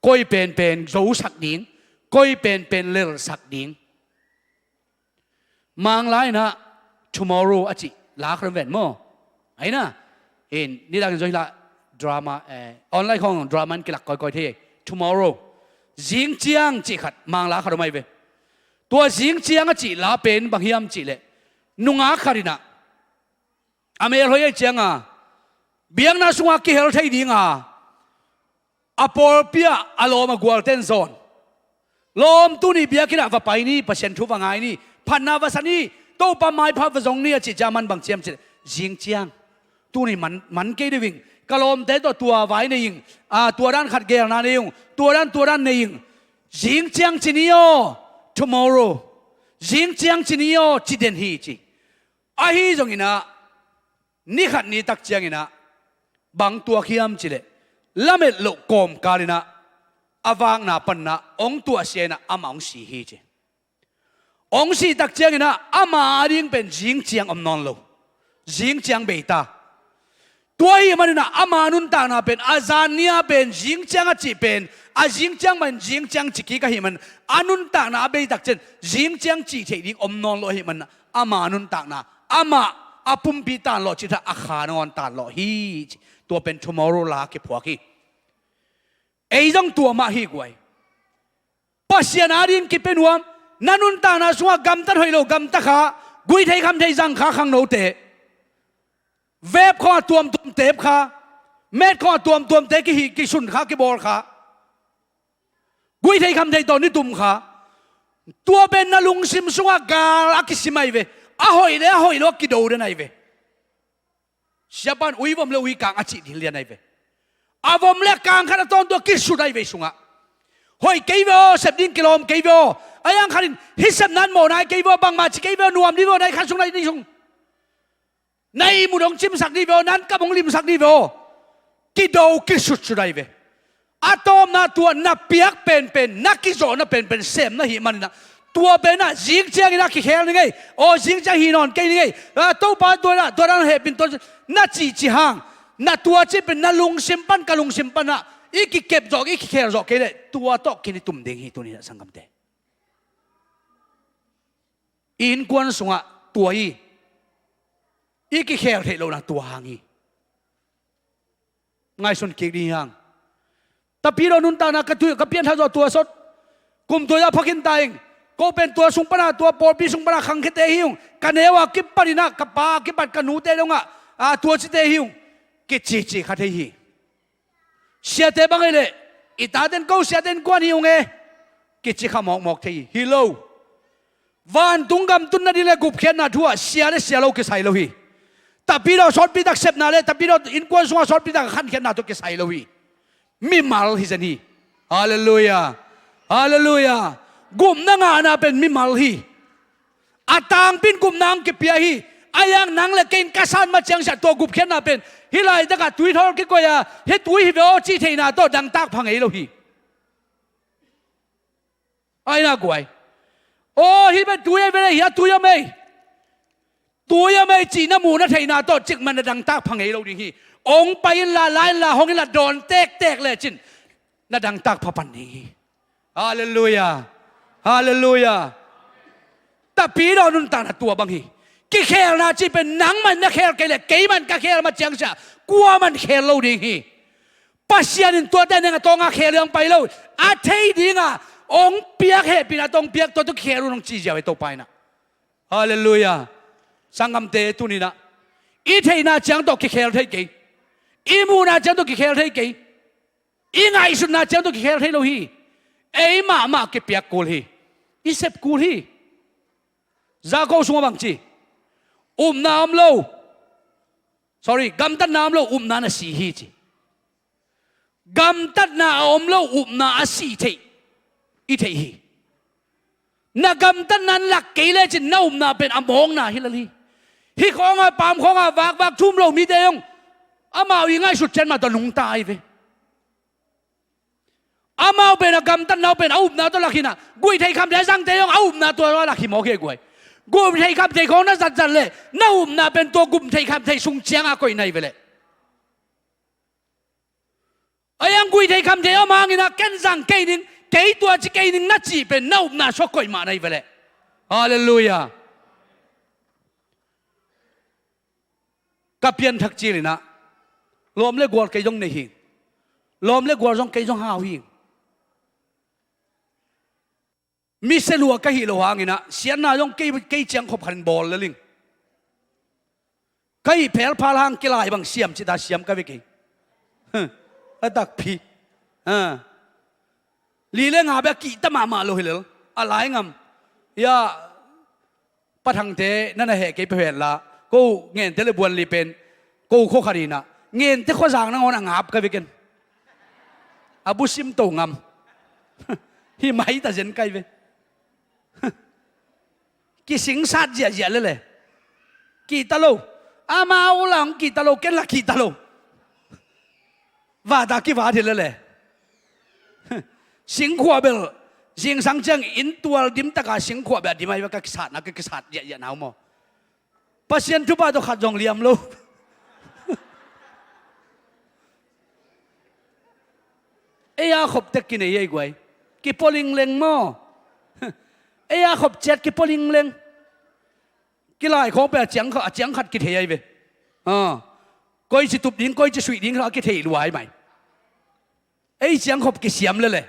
Koi penpen zosak ding, koi penpen lelsak ding. Manglai in ah tomorrow a cih la khat om ven maw? Aina, in nidangin zong hi lah drama, eh, online khawng drama in kilak kawikawi thei. Tomorrow, zing ciang cih khat Mangla khat om ahi ve. Tua zing ciang a cih la pen bang hiam cih leh, nungak khat in ah a mel hoih ahih cianga Biakna sungah kihel thei dinga, a pawlpi ah a lawm a gualten zawn, lawm, tuni biakinn ah va pai ni, Pasian thu va ngai ni, phatna va sa ni, Topa maipha va zong ni a cih ciang man bang ciam cih leh, zing ciang, tuni man, man kei deuh ing, ka lawmte tawh tua vai nei ing, a, tua dan khat gelna nei ung, tua dan, tua dan nei ing, zing ciang ci ni aw, tomorrow, zing ciang ci ni aw, ci den hi ci. Ahi zongin ah, ni khat ni tak ciangin ah, bang tuak hiam cih leh, lamet loh kawmkal in ah, a vakna panin ah hong tuahsia in ah amah hong si hi ci. Hong sih tak ciangin ah, ama ading pen zing ciang om nawn lo. Zing ciang bei ta. Tua ahih manin ah ama nuntakna pen, a zan ni-a pen zing ciang a cih pen, a zing ciang mah in zing ciang ci kik ahih manin, a nuntakna a bei tak ciang zing ciang cih theih ding om nawn lo ahih manin ah, ama nuntakna, amah a pumpi tanlawh cih thadah a kha nangawn tanlawh hi ci. Tua pen tomorrow la kiphuak hi. Ei zong tua mah hi guai. Pasian ading kipia nuam, na nuntakna sungah gamtat hoih lo gamta kha, guih thei kham thei zang kha khangnote, vep khawngah tuamtuam tep kha, met khawngah tuamtuamte kihih kisun kha, kibawl kha, guih thei kham thei tawh ni tum kha. Tua pen na lungsim sungah gal a kisim ahi ve. A hoih le a hoih lo a kido den ahi ve. Siapa'n ui vom le ui kang a cih ding lian ahi ve. A vom le a kang khat a tawntung a kisut ahi ve sungah. Hoih kei ve aw, sep ding kilawm kei ve aw. A yang khatin hih sepna in mawhna hi kei ve aw, bangmah ci kei ve aw, nuam dih ve aw, na i khan sung, na i nih sung, na ihmut hong cimsak dih ve aw, na ankam hong limsak dih ve aw. Kido kisutsut ahi ve. A tawpna tua na piak penpen, na kizawhna penpen sem na hih manin ah, tua pen ah zing ciangin ah kikhel ning ei. Aw, zing ciang hi nawn kei ning ei. Ah, Topa tua in ah, tua dan hehpih in tua na cihcih hang, na tua cih pen na lungsim pan, ka lungsim pan ah i kikep zawh, i kikhel zawh kei leh tua tawh kinitum ding hi tuni-in ah sanggamte. I innkuan sungah tua hi. I kikhel theih lohna tua hang hi. Ngaihsun kik ding hi hang. Tapidaw nuntakna ka tui, ka pianthak zawh tua sawt. Kum tua ah phakhin ta ing. Ko pen tua sung pana, tua pawlpi sung pana khangkhiate hi ung. Ka neu a kipatin ah, ka pa a kipat ka nute dongah, a, tua cite hi ung. Kicihcih kha thei hi. Siate bang ei leh, i taten ko siate innkuan hi ung e, kici kha mawkmawk thei hi. Hi lo. Vantung gam tun nading le gupkhiatna thu ah sia le sia lo kisai lo hi. Tapidaw sawtpi tak sepna le tapidaw innkuan sungah sawtpi tak khankhiatna tawh kisai lo hi. Mimal hi zen hi. Halleluiah. Halleluiah. Gupna ngahna pen mimal hi. A tangpi in gupna hong kipia hi. A yang nang le kei in ka san ma ciang siah tua gupkhiatna pen, hih laitakah tuithawl kikoih a, hih tui hi ve aw cih theihna tawh dangtak pha ngei lo hi. Ai na guai. Aw, hih pen tui ahi ve le, hih a tui om ei. Tui om ei cih na muh na theihna tawh cikmah na dangtak pha ngei lo ding hi. Ong pai inla, la inla, hong inla, dawn tektek lecin na dangtak pha pan ding hi. Halleluiah. Halleluiah. Tapidaw nuntakna tua bang hi. Kikhelna cih pen nangmah in na khel kei leh keimah in ka khel ma ciang siah kuamah in khel lo ding hi. Pasian in tuate neng a tawnga khel hong pai lo. A thei dinga hong piak hehpihna tawh hong piak tua tawh kikhel un hong ci ziau hi Topa in ah. Halleluiah. Sanggamte, tuni-in ah i theihna ciang tawh kikhel thei kei. I muhna ciang tawh kikhel thei kei. I ngaihsutna ciang tawh kikhel thei lo hi. Ei mahmah kipiak kul hi. I sep kul hi. Jakob sungah bang ci? Upna om lo. Sorry, gamtatna om lo, upna na si hi ci. Gamtatna a om lo, upna a si theih i theih hi. Na gamtatna in lak kei lecin na upna pen a mawkna hi lel hi. Hih khawnga, paam khawnga vakvak thum lo mite zong amau i ngaihsut ciat mah tawh nungta ahi ve. Amau pen a gamtatna uh pen a upna tawh lak hi-in ah, guih thei kham thei a zangte zong a upna tua tawh lak hi mawk hi guai. Guih thei kham thei khawng na zatzat leh na upna pen tua guih thei kham thei sung cianga koihna hi ve leh. A yang guih thei kham thei om hangin ah ken zang kei ning, kei tua ci kei ning na cih pen na upna sua koih mah na hi ve leh. Halleluiah. Ka pianthak cil in ah lawm le gual kei zong nei hi. Lawm le gual zong kei zong hau hi. Mi sia lua ka hih loh hangin ah siatna zong kei, kei ciang khop khatin bawl lel ing. Ka ih phelphal hang kilai bang siam cita siam ka ve kei. A takpi. Li le nga bek a kihta mahmah lo hi lel. A lai ngam. Ia, Pa Thangte na na heh kei peuh hen la, ko Ngente le Buanli pen ko khua khat inah, Ngente khuazang nangawn a ngap ka ve ken. A busim to ngam. Hi mai ta zen kai ve. Kisingsat ziahziah lele. Kihta lo. Amau la hong kihta lo, ken la kihta lo. Vata kivat hi lele. Singkhuah bel zingsang ciang inn tual dim taka singkhuah bel a dim ahi va, ka kisatna ka kisat ziahziah nau maw. Pasian thupha tawh khat zong liam lo. Ei a khop tek kinei ei guai. Kipaw lingleng maw. Ei a khop ciat kipaw lingleng. Kilai khawng pe a ciang khat, a ciang khat kithei ahi ve. Koi ci tup ding, koi ci suih ding kha a kithei lua ahi mai. Ei ciang khop kisiam lele.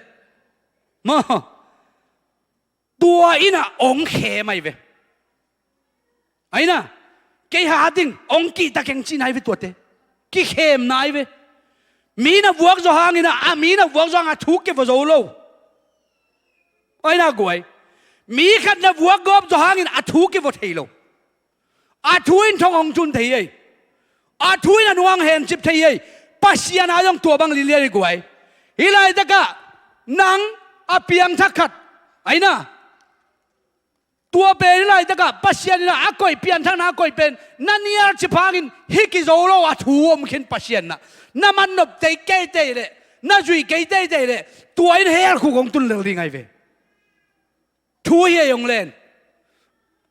Maw. Tua inah ong khem ahi ve. Aina, kei ha ding ong kihta keng cihna ahi ve tuate. Kikhemna ahi ve. Mi na vuak zaw hangin a, a mi na vuak zaw hangin a thu kivaw zo lo. Aina guai. Mi khat na vuak gawp zaw hangin a thu kivaw thei lo. A thu in thong hong tun thei ei. A thu in a nuang hencip thei ei. Pasian a zong tua bang lilian i guai. Hi laitakah nang a piangthak khat. Aina. Tua pen hi laitakah Pasian in a koih pianthakna a koih pen na nial cip hangin hi kizo lo a thu om khin Pasian na. Na man nop tei kei tei le, na zui kei tei tei le, tua in hell khuk hong tun lel ding ahi ve. Thu hi ei hong len.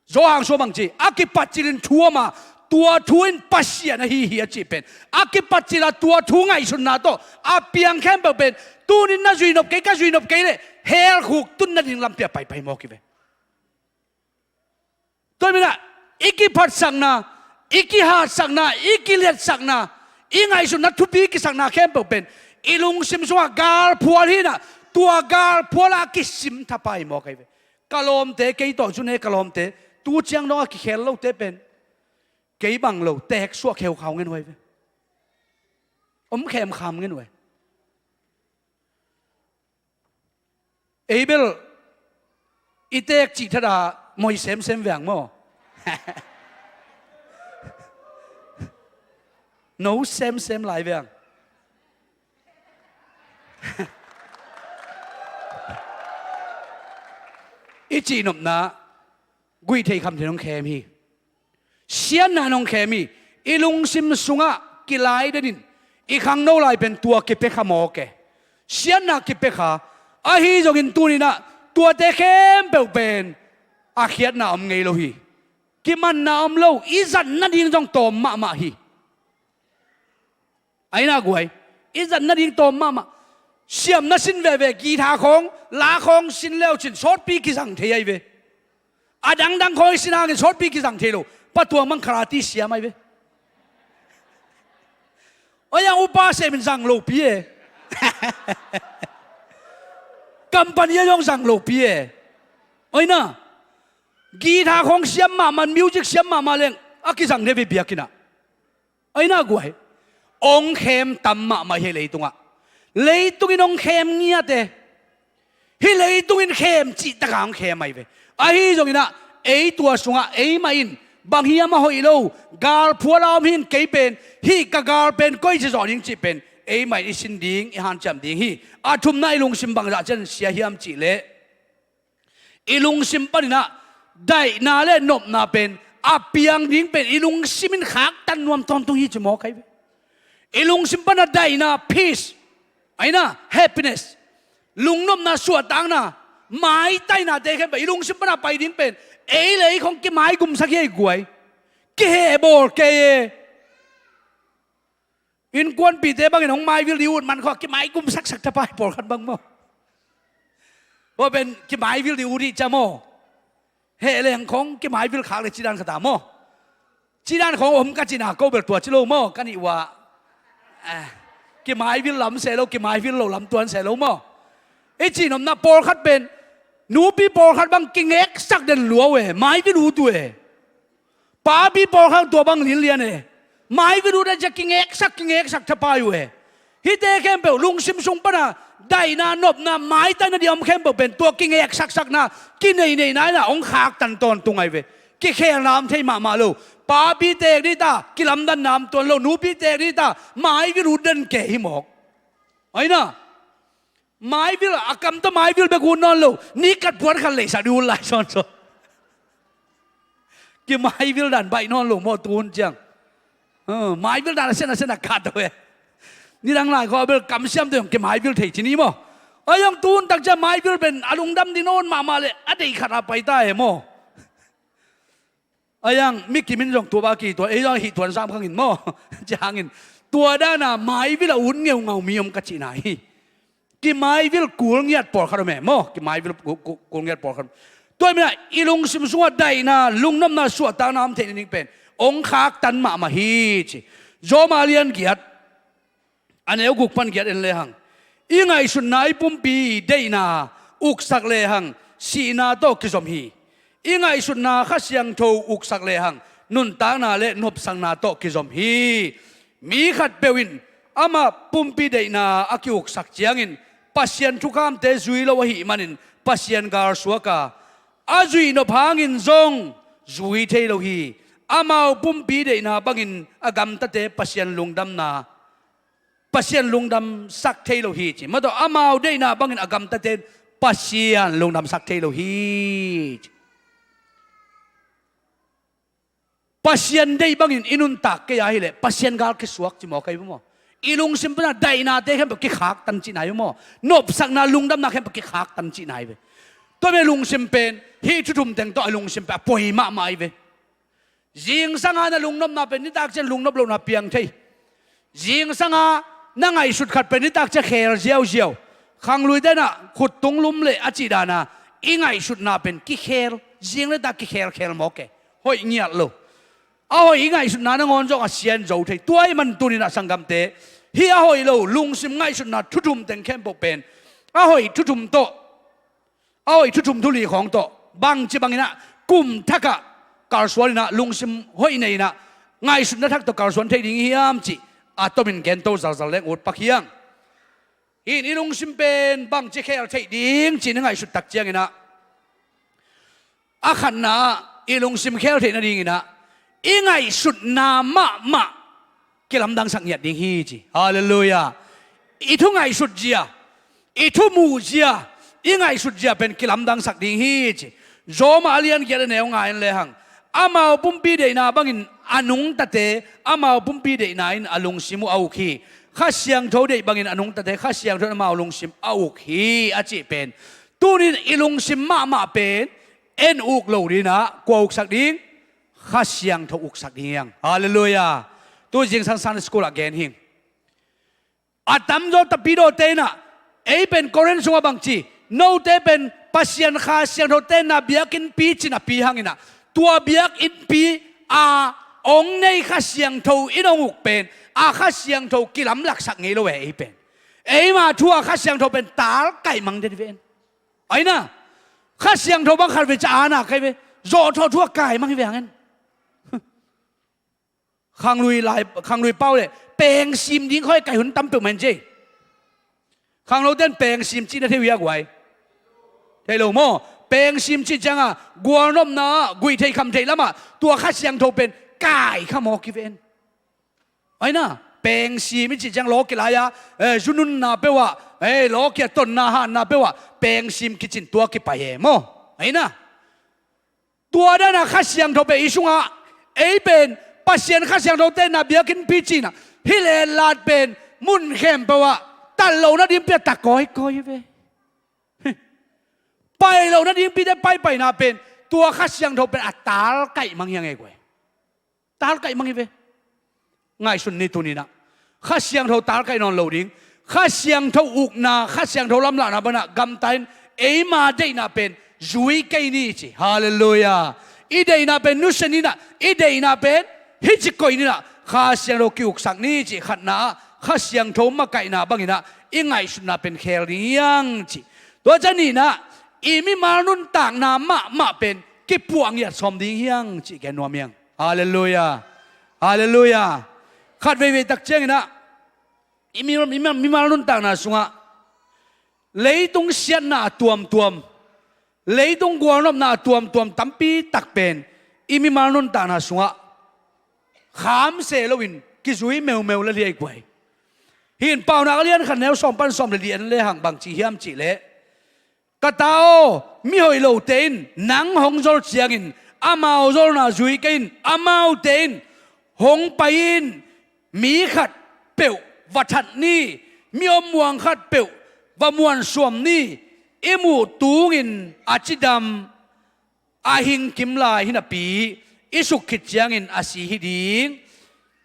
Zawhang sua bang ci, a kipatcilin thu a ma, tua thu in Pasian ahi hi a cih pen. A kipatcil a tua thu ngaihsutna tawh a piang khempeuh pen. Tunin na zui nop kei, ka zui nop kei le, hell khuk tun nading lampi a paipai mawk hi ve. Tua minah, i kiphatsakna, i kihatsakna, i kiliatsakna, i ngaihsutna thupi kisakna khempeuh pen i lungsim sungah galphual hinah, tua galphual a kisim thapai mawk ahi ve. Ka lawmte, kei tawh zune ka lawmte, tu ciang dong a kikhel lote pen kei bang lo, teek suah kheukhau ngen uh ahi ve. Om khemkham ngen uh ahi. Ei bel i teek cih thada moi semsem veng maw? No semsem lai veng. I cihnopna guih thei kham thei nong khem hi. Siatna nong khem hi. I lungsim sungah kilai denin i khangno lai pen tua kipia kha mawk e. Siatna kipia kha. Ahi zongin tuninah tuate khempeuh pen a khiatna om ngei lo hi. Kimanna om lo, i zat nading zong tawm mahmah hi. Aina guai, i zat nading tawm mahmah. Siamna sin veve, guitar khawng, la khawng sin leu cin sawtpi kizang thei ahi ve. A dangdang khawng i sin hangin sawtpi kizang thei lo. Pa Tuang bang karate siam ahi ve. Oi ang upa semin zang lopi e. Company a zong zang lopi e. Oi na, guitar khawng siam mahmah, music siam mahmah leng a kizang thei ve biakinah. Aina guai, ong khem tam mahmah hi leitungah. Leitungin ong khem ngiate. Hi leitungin khem cih taka ong khem ahi ve. Ahi zonginah ei tua sungah ei mah in bang hiam a hoih lo, galphual a om hin kei pen, hih ka gal pen koi ci zawh ding cih pen ei mah in i sin ding, i hanciam ding hi. A thumna i lungsim bangzah cian sia hiam cih leh i lungsim paninah daihna le nopna pen a piang ding pen i lungsim in khaktan nuam tawntung hi ci mawk ahi ve. I lungsim panah daihna, peace, aina happiness, lungnopna, suahtakna, maitainate khempeuh i lungsim panah pai ding pen ei le ei khong kimaigumsak hi ei guai. Kihehbawl kei e. Innkuanpihte bangin hong maivil dih ut man khawh a kimaigum saksak thapai pawlkhat bang maw? Tua pen kimaivil dih ut ih ca maw? Heh leng khong kimaivil khak le cidan khata maw? Cidan khong om ka cina ko bel tua ci lo maw? Ka nih ua. Kimaivil lam seh lo, kimaivil lo lam tuan seh lo maw? I cihnopna pawlkhat pen nupi pawlkhat bang kingeksak den lua uh e, maivil ut uh e. Papi pawlkhat tua bang linlian e. Maivil ut a zia kingeksak, kingeksak thapai uh e. Hihte khempeuh lungsim sung pana daihna, nopna, maitai nading a om khempeuh pen tua kingeksaksakna, kineineina in ah hong khaktan tawntung ahi ve. Kikhelna om thei mahmah lo. Papi teek ding ta, kilamdanna om tuan lo. Nupi teek ding ta, maivil ut den kei hi mawk. Ahi na. Maivil, a kam tawh maivil bek ut nawn lo. Ni khat puan khat leisak ding ut lai sawnsawn. Kimaivil dan baih nawn lo maw tu hun ciang. Maivil dan a sian a sian a khat uh e. Nidang lai khawng a bel kamsiam tawh zong kimaivil thei ci ni maw. Ahi zong tu hun tak ciang maivil pen a lungdam ding nawn mahmah leh a deih khat a pai ta e maw. Ahi zong mi kim in zong tua bang kituan, ei zong hih tuan sam khang in maw. Ci hangin tua dana maivil a ut ngeungau mi om ka cihna hi. Kimaivil kul ngiat pawlkhat om e maw. Kimaivil ku-, ku-, kul ngiat pawlkhat om. Tua hi manin ah i lungsim sungah daihna, lungnopna, suahtakna om theih nading pen hong khaktan mahmah hi ci. Rom a lian giat, a neu guk pan giat en lehang, i ngaihsutna i pumpi deihna uksak lehang sihna tawh kizom hi. I ngaihsutna Kha Siangtho uksak lehang nuntakna le nopsakna tawh kizom hi. Mi khatpeuh in ama pumpi deihna a kiuksak ciangin Pasian thukhamte zui lo ahih manin Pasian galsuak a, a zuih nop hangin zong zui thei lo hi. Amau pumpi deihna bangin a gamtate Pasian lungdamna, Pasian lungdamsak thei lo hi ci. Mataw, amau deihna bangin a gamtate Pasian lungdamsak thei lo hi ci. Pasian deih bangin i nuntak kei a hileh Pasian gal kisuak ci maw, kei maw? I lungsim pana daihnate khempeuh kikhaktan cihna hi maw? Nopsakna, lungdamna khempeuh kikhaktan cihna hi ve. Tua mi lungsim pen hih thu thum teng tawh a lungsim pen a poi mahmah hi ve. Zingsanga na lungnopna pen nitak ciang lungnop lohna piang thei. Zingsanga na ngaihsut khat pen nitak ciang khel ziauziau. Khangluite in ah khuttung lum leh a cih dana i ngaihsutna pen kikhel, zing le tak kikhelkhel mawk e. Hoih ngiat lo. A hoih i ngaihsutna nangawn zong a sian zo thei. Tua ahih man tuni in ah sanggamte, hih a hoih lo lungsim ngaihsutna thu thum teng khempeuh pen a hoih thu thum tawh, a hoih thu thum thu li khawng tawh bangci bangin ah kum thakah kalsuan in ah, lungsim hoih nei in ah, ngaihsutna thak tawh kalsuan thei ding hiam cih a tomin gento zalzal leng ut pak hi hang. Hih in i lungsim pen bangci khel theih ding ci-in i ngaihsut tak ciangin ah, a khatna ah i lungsim khel theih nadingin ah i ngaihsutna mahmah kilamdangsak ngiat ding hi ci. Halleluiah. I thu ngaihsut zia, i thu muh zia, i ngaihsut zia pen kilamdangsak ding hi ci. Rom a lian giat a neu nga en lehang, amau pumpi deihna bangin a nungtate amau pumpi deihna in a lungsim uh a uk hi. Kha Siangtho deih bangin a nungtate Kha Siangtho in amau lungsim a uk hi a cih pen, tunin i lungsim mahmah pen en uk lo ding in ah kua uksak ding? Kha Siangtho uksak ding hi hang. Halleluiah. Tu zingsang Sunday school ah gen hing. A tamzaw tapidawte in ah, ei pen Korin sungah bangci, note pen Pasian Kha Siangtho tenna biakinnpi ci-in a pi hangin ah, tua biakinnpi a hong nei Kha Siangtho in hong uk pen a Kha Siangtho kilamlaksak ngei lo e ei pen. Eima thu a Kha Siangtho pen talkaih mang den ve en. Ahi na, Kha Siangtho bang khat ve ca ana kai ve. Zawhthawh thu a kai mang hi ve hang en. Khanglui lai, khanglui pau leh pengsim ding khawng kaih hun tam peuhmah in ci. Khanglote in pengsim cih na thei uh hia guai? Thei lo maw? Pengsim cih ciangah gualnopna ah guih theih kham theih lamah tua Kha Siangtho pen kai kha mawk hi ve en. Ahi na, pengsim i cih ciang lawki lai-a, eh, zu nunna peuh ah, eh, lawki a tonna hatna peuh ah pengsim kicin tua kipai e maw? Ahi na. Tua dana Kha Siangtho pen i sungah, ei pen Pasian Kha Siangtho tenna biakinnpi ci-in ah, hih letlat pen mun khempeuh ah tat loh nadingpi a ta kawikawi hi ve. Pai loh nadingpite paipaina pen tua Kha Siangtho pen a talkaih mang hi hang e guai. Talkaih mang hi ve. Ngaihsun ni tuni in ah. Kha Siangtho talkaih nawn lo ding. Kha Siangtho ukna, Kha Siangtho lamlahna banah gamta in, eima deihna pen zui kei ni ci. Halleluiah. I deihna pen nusia ni in ah, i deihna pen hih ci koih ni in ah, Kha Siangtho kiuksak ni ci. Khatna ah Kha Siangtho makaihna bangin ah i ngaihsutna pen khel ding hi hang ci. Tua ciang nihna ah i mimal nuntakna mahmah pen kipuah ngiat sawm ding hi hang cih gen nuam hi hang. Halleluiah. Halleluiah. Khat veivei tak ciangin ah, i mi, mi, mimal nuntakna sungah leitung siatna a tuamtuam, leitung gualnopna a tuamtuam tampi tak pen i mimal nuntakna sungah khamse loin kizui meumeu le liaikuai. Hih in Paunak a lian khat neu sawm pan sawm le li en le hang bang ci hiam cih leh, ka ta aw, mi hoih lote in nang hong zol ciangin amau zolna zui kei in. Amaute in hong pai in, mi khat peuh va that ni, mi om muang khat peuh va muansuam ni, i muh tungin a cidam a hing kim lai hi napi, i suk khit ciangin a si hi ding.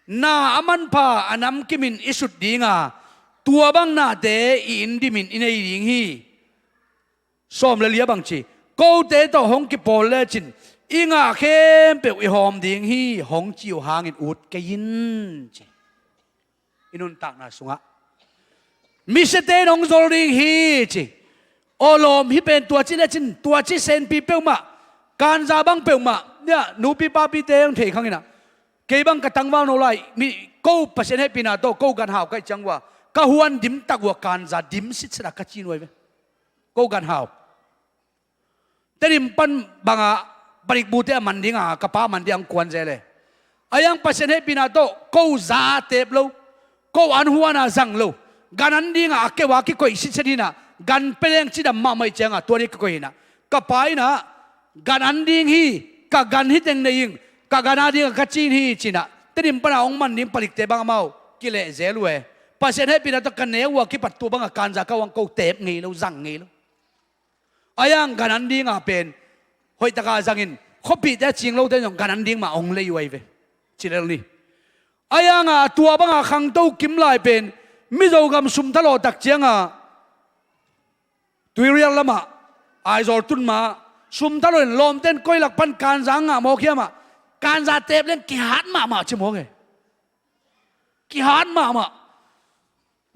Na a manpha a namkimin i sut ding a, tua bang nate i inn dimin i nei ding hi. Sawm le li a bang ci, kote tawh hong kipawl lecin i ngah khempeuh i hawm ding hi, hong ci uh hangin ut kei in ci. I nuntakna sungah misiate in hong zol ding hi ci. Aw lawm, hih pen tua ci lecin, tua ci senpi peuhmah, kanza bang peuhmah, nia, nupi papite hong thei khang inah, kei bang ka tangval no lai, mi, ko Pasian hehpihna tawh ko ganhau ka hih ciang uh a, ka huan dim tak uh a kanza dim sitset a ka ci nuai ve. Ko ganhau. Tedim pan bangah palikbute a man dinga, ka pa a man ding a hong kuan zel e. A iang Pasian hehpihna tawh ko za a tep lo, ko an huana zang lo, gan an dinga a keu a kikoih sitset inah, gan peleng cidam mahmah ih cianga tua ni kikoih inah, ka pa inah, gan an ding hi, ka gan hi teng nei ing, ka gan a dinga ka cin hi cinah, Tedim pana hong man ding palikte bang amau kileh zel uh e. Pasian hehpihna tawh ka neu uh a kipat tua banga kanza ka uang ko tep ngei lo, zang ngei lo. A iang gan an dinga pen hoihtaka zangin, khuapihte a cing lote zong gan an ding mah hong lei uh ahi ve. Cilel ni. A ianga tua banga khangto kim lai pen Mizo gam sumthalawh tak cianga, Tuirial lamah, Aizawl tun ma, sumthalawh in lawmten koi lak pan kanza ngah mawk hiamah, kanza tep leng kihat mahmah ci mawk e. Kihat mahmah.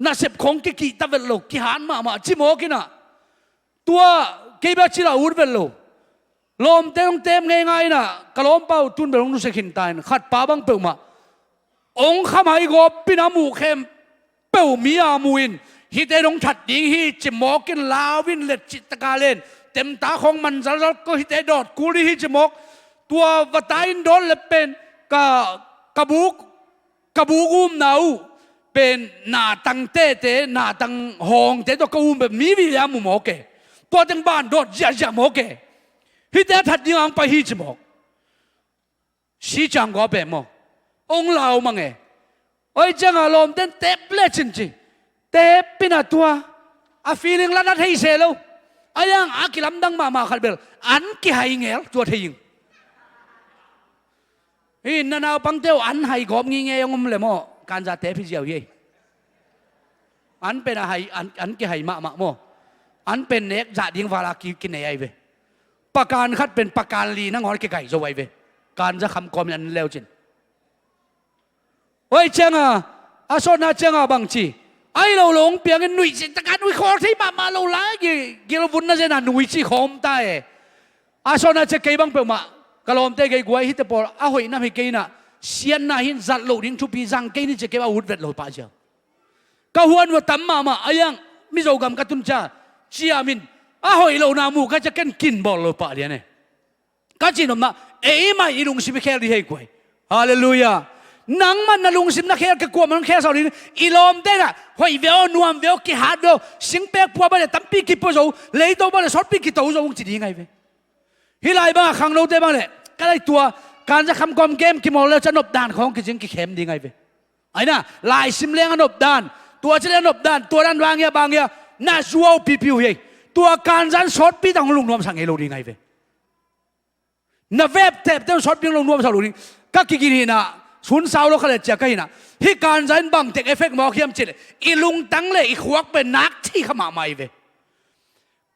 Nasep khong kikihta vet lo, kihat mahmah ci mawk inah, tua kei bia cila ut vet lo. Lawmte hong tem ngeingai inah, ka lawmpa uh tun bel hong nusia khinta in, khatpa bang peuhmah hong khamhai gawp inah, muh khempeuh mi a mu in, hihte dong that ding hi ci mawk in, lau in let cihtaka len, temta khong man zalzal ko, hihte dawt kul ding hi ci mawk. Tua vata in dawt lep pen ka, ka buk ka buk umna uh pen natang tete, natang hawngte tawh ka um bep mi vive a mu mawk e. Tua teng ban dawt ziahziah mawk e. Hihte a that dinga hong pai hi ci mawk. Si ciang gua peh maw, hong lau mang e. Oi cianga lawmten tep lecin ci, tep inah tua a feeling la na thei se lo. A iang a kilamdang mahmah khat bel an kihai ngel tua thei ing. Hi, na naupangte uh an hai gawp ngingei hong om le maw, kanza tep hi ziau hi ei. An pen a hai, an, an kihai mahmah maw. An pen nek zah ding vala ki, kinei ahi ve. Pakan khat pen pakan li nangawn kigai zo ahi ve. Kanza kham kawmin an leucin. Oi cianga, a sawtna cianga bang ci, ahi lo lo hong piangin nuih cih taka nuih khawl thei mahmah lo lai, gi, gilvunna zena nuih cih khawm ta e. A sawtna cia kei bang peuhmah, ka lawmte kei guai hite pawl a hoih nam hi kei inah, siatna hin zat loh ding thupi zang kei ni cia kei a ut vet lo pah cia. Ka huan uh a tam mahmah, a iang Mizo gam ka tun cia, ciamin a hoih lohna muh ka cia ken kin bawl lo pah lian e. Ka cihnopna, eimah i lungsim i khel dih hei kuai. Halleluiah. Nangmah na lungsim na khel kei kuamah nang khel sau dih. I lawmte inah hoih ve aw, nuam ve aw, kihat ve aw, singpek pua bang le tampi kipua zo, leito bang le sawtpi kito zo hong ci ding ahi ve. Hih lai bangah khangnote bang le, ka lai tua, kanza kham kawm game kimawl le cia nopdan khawng kizing kikhem ding ahi ve. Aina, laisim leng a nopdan, tua ci le a nopdan, tua dan bang ia, bang ia, na zuau pipiu hi ei. Tua kanza in sawtpi tang hong lungnuamsak ngei lo ding ahi ve. Na vep tepte un sawtpi hong lungnuamsak lo ding. Ka kigin hinah, sun sau lo kha le cia ka hinah, hih kanza in bangtek effect mawk hiam cih leh, i lungtang le i khuak pen nak thei kha mahmah hi ve.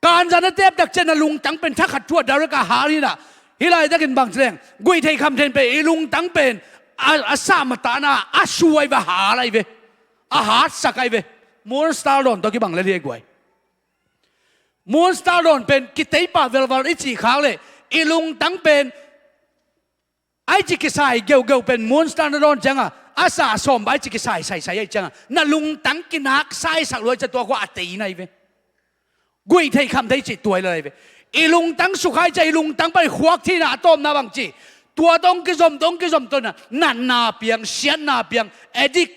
Kanza na teptak ciang na lungtang pen thakhat thu a direct a hal hinah, hih laitakin bang ci leng, guih thei kham thei pen i lungtang pen a, a sahmatahna a suai ve, a hal ahi ve. A hatsak ahi ve. Moonstar dawn tawh kibang le liai guai. Moonstar dawn pen kiteipah velval i cih khak leh, i lungtang pen Ai ci kisai geugeu pen monster na dawn cianga a sa sawm ba ai ci kisai saisai ai cianga na lungtang kinak saisak luai cia tua khua a tei nai ve. Guih thei kham thei cih tuai lai ve. I lungtang sukhai cia i lungtang pan i khuak thina a tawmna bang ci. Tua tong kizom tong kizom tawna natna piang, siatna piang, addict,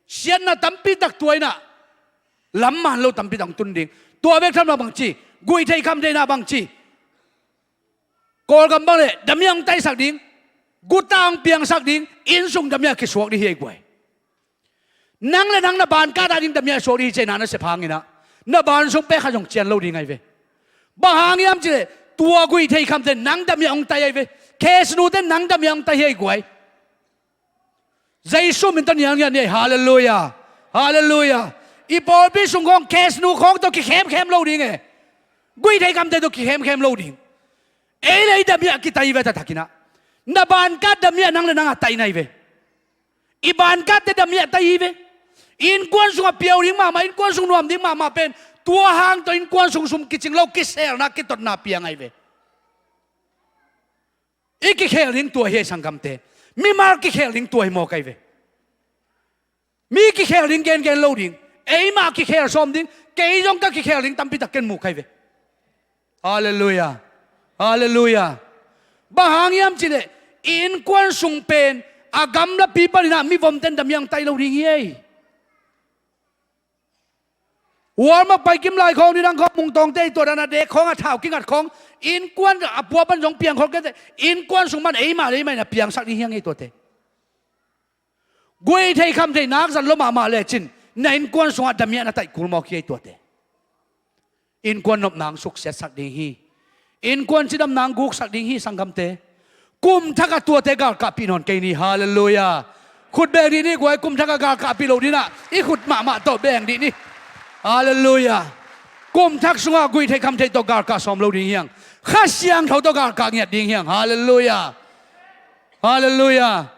siatna tampi tak tuaina lam man lo tampi tak tun ding. Tua bek tham lo bang ci. Guih thei kham theina bang ci. Kawlgam bang le damiang taisak ding, gutang piangsak ding, innsung damiah kisuak ding hi ei guai. Nang le nang na bankat a ding damiah suak ding hi cei na na sep hanginah na ban sung pek kha zong cian lo ding ai ve. Bang hang hiam cileh tua guih thei khamte nang damiah hong tai ai ve. Kes nute nang damiah hong tai hi ei guai. Jesu min tawh nial ngiat ni ei. Halleluia. Halleluia. I pawlpi sung khawng kes nu khawng tawh kikhemkhem lo ding e. Guih thei khamte tawh kikhemkhem lo ding. Ei le ei damiah kitai ve taktakinah na bankat damiah nang le nang a tai nai ve. I bankatte damiah tai hi ve. Innkuan sungah piau ding mahmah, innkuan sung nuam ding mahmah pen tua hang tawh innkuan sung sum kicing lo kiselna kitotna piang ai ve. I kikhel ding tua hi ei sanggamte. Mimal kikhel ding tua hi mawk ai ve. Mi kikhel ding gengen lo ding. Eimah kikhel sawm ding. Kei zong ka kikhel ding tampi tak ken mu kai ve. Halleluia. Halleluia. Bang hang hiam cileh i innkuan sung pen a gamlapi paninah mivomten damiang tai lo ding hi ei. Walmart pai kim lai khawng nidang khawng mungtawngte i tuah dana dek khawng a thau kingat khawng innkuan a pua pan zong piangkhol kete innkuan sung man eimah le eimah in a piangsak ding hiang ei tuate. Guih thei kham thei nak zan lo mahmah lecin na innkuan sungah damiah na taih kul mawk hi ei tuate. Innkuan nopna ang suksiatsak ding hi. Innkuan cidamna ang guksak ding hi sanggamte. Kum thak a tuate galkahpih nawn kei ni. Halleluia. Khut beng dih ni guai, kum thak a galkahpih lo dinah i khut mahmah tawh beng dih ni. Halleluia. Kum thak sungah guih thei kham thei tawh galkah sawm lo ding hiang. Kha Siangtho tawh galkah ngiat ding hiang. Halleluia. Halleluia.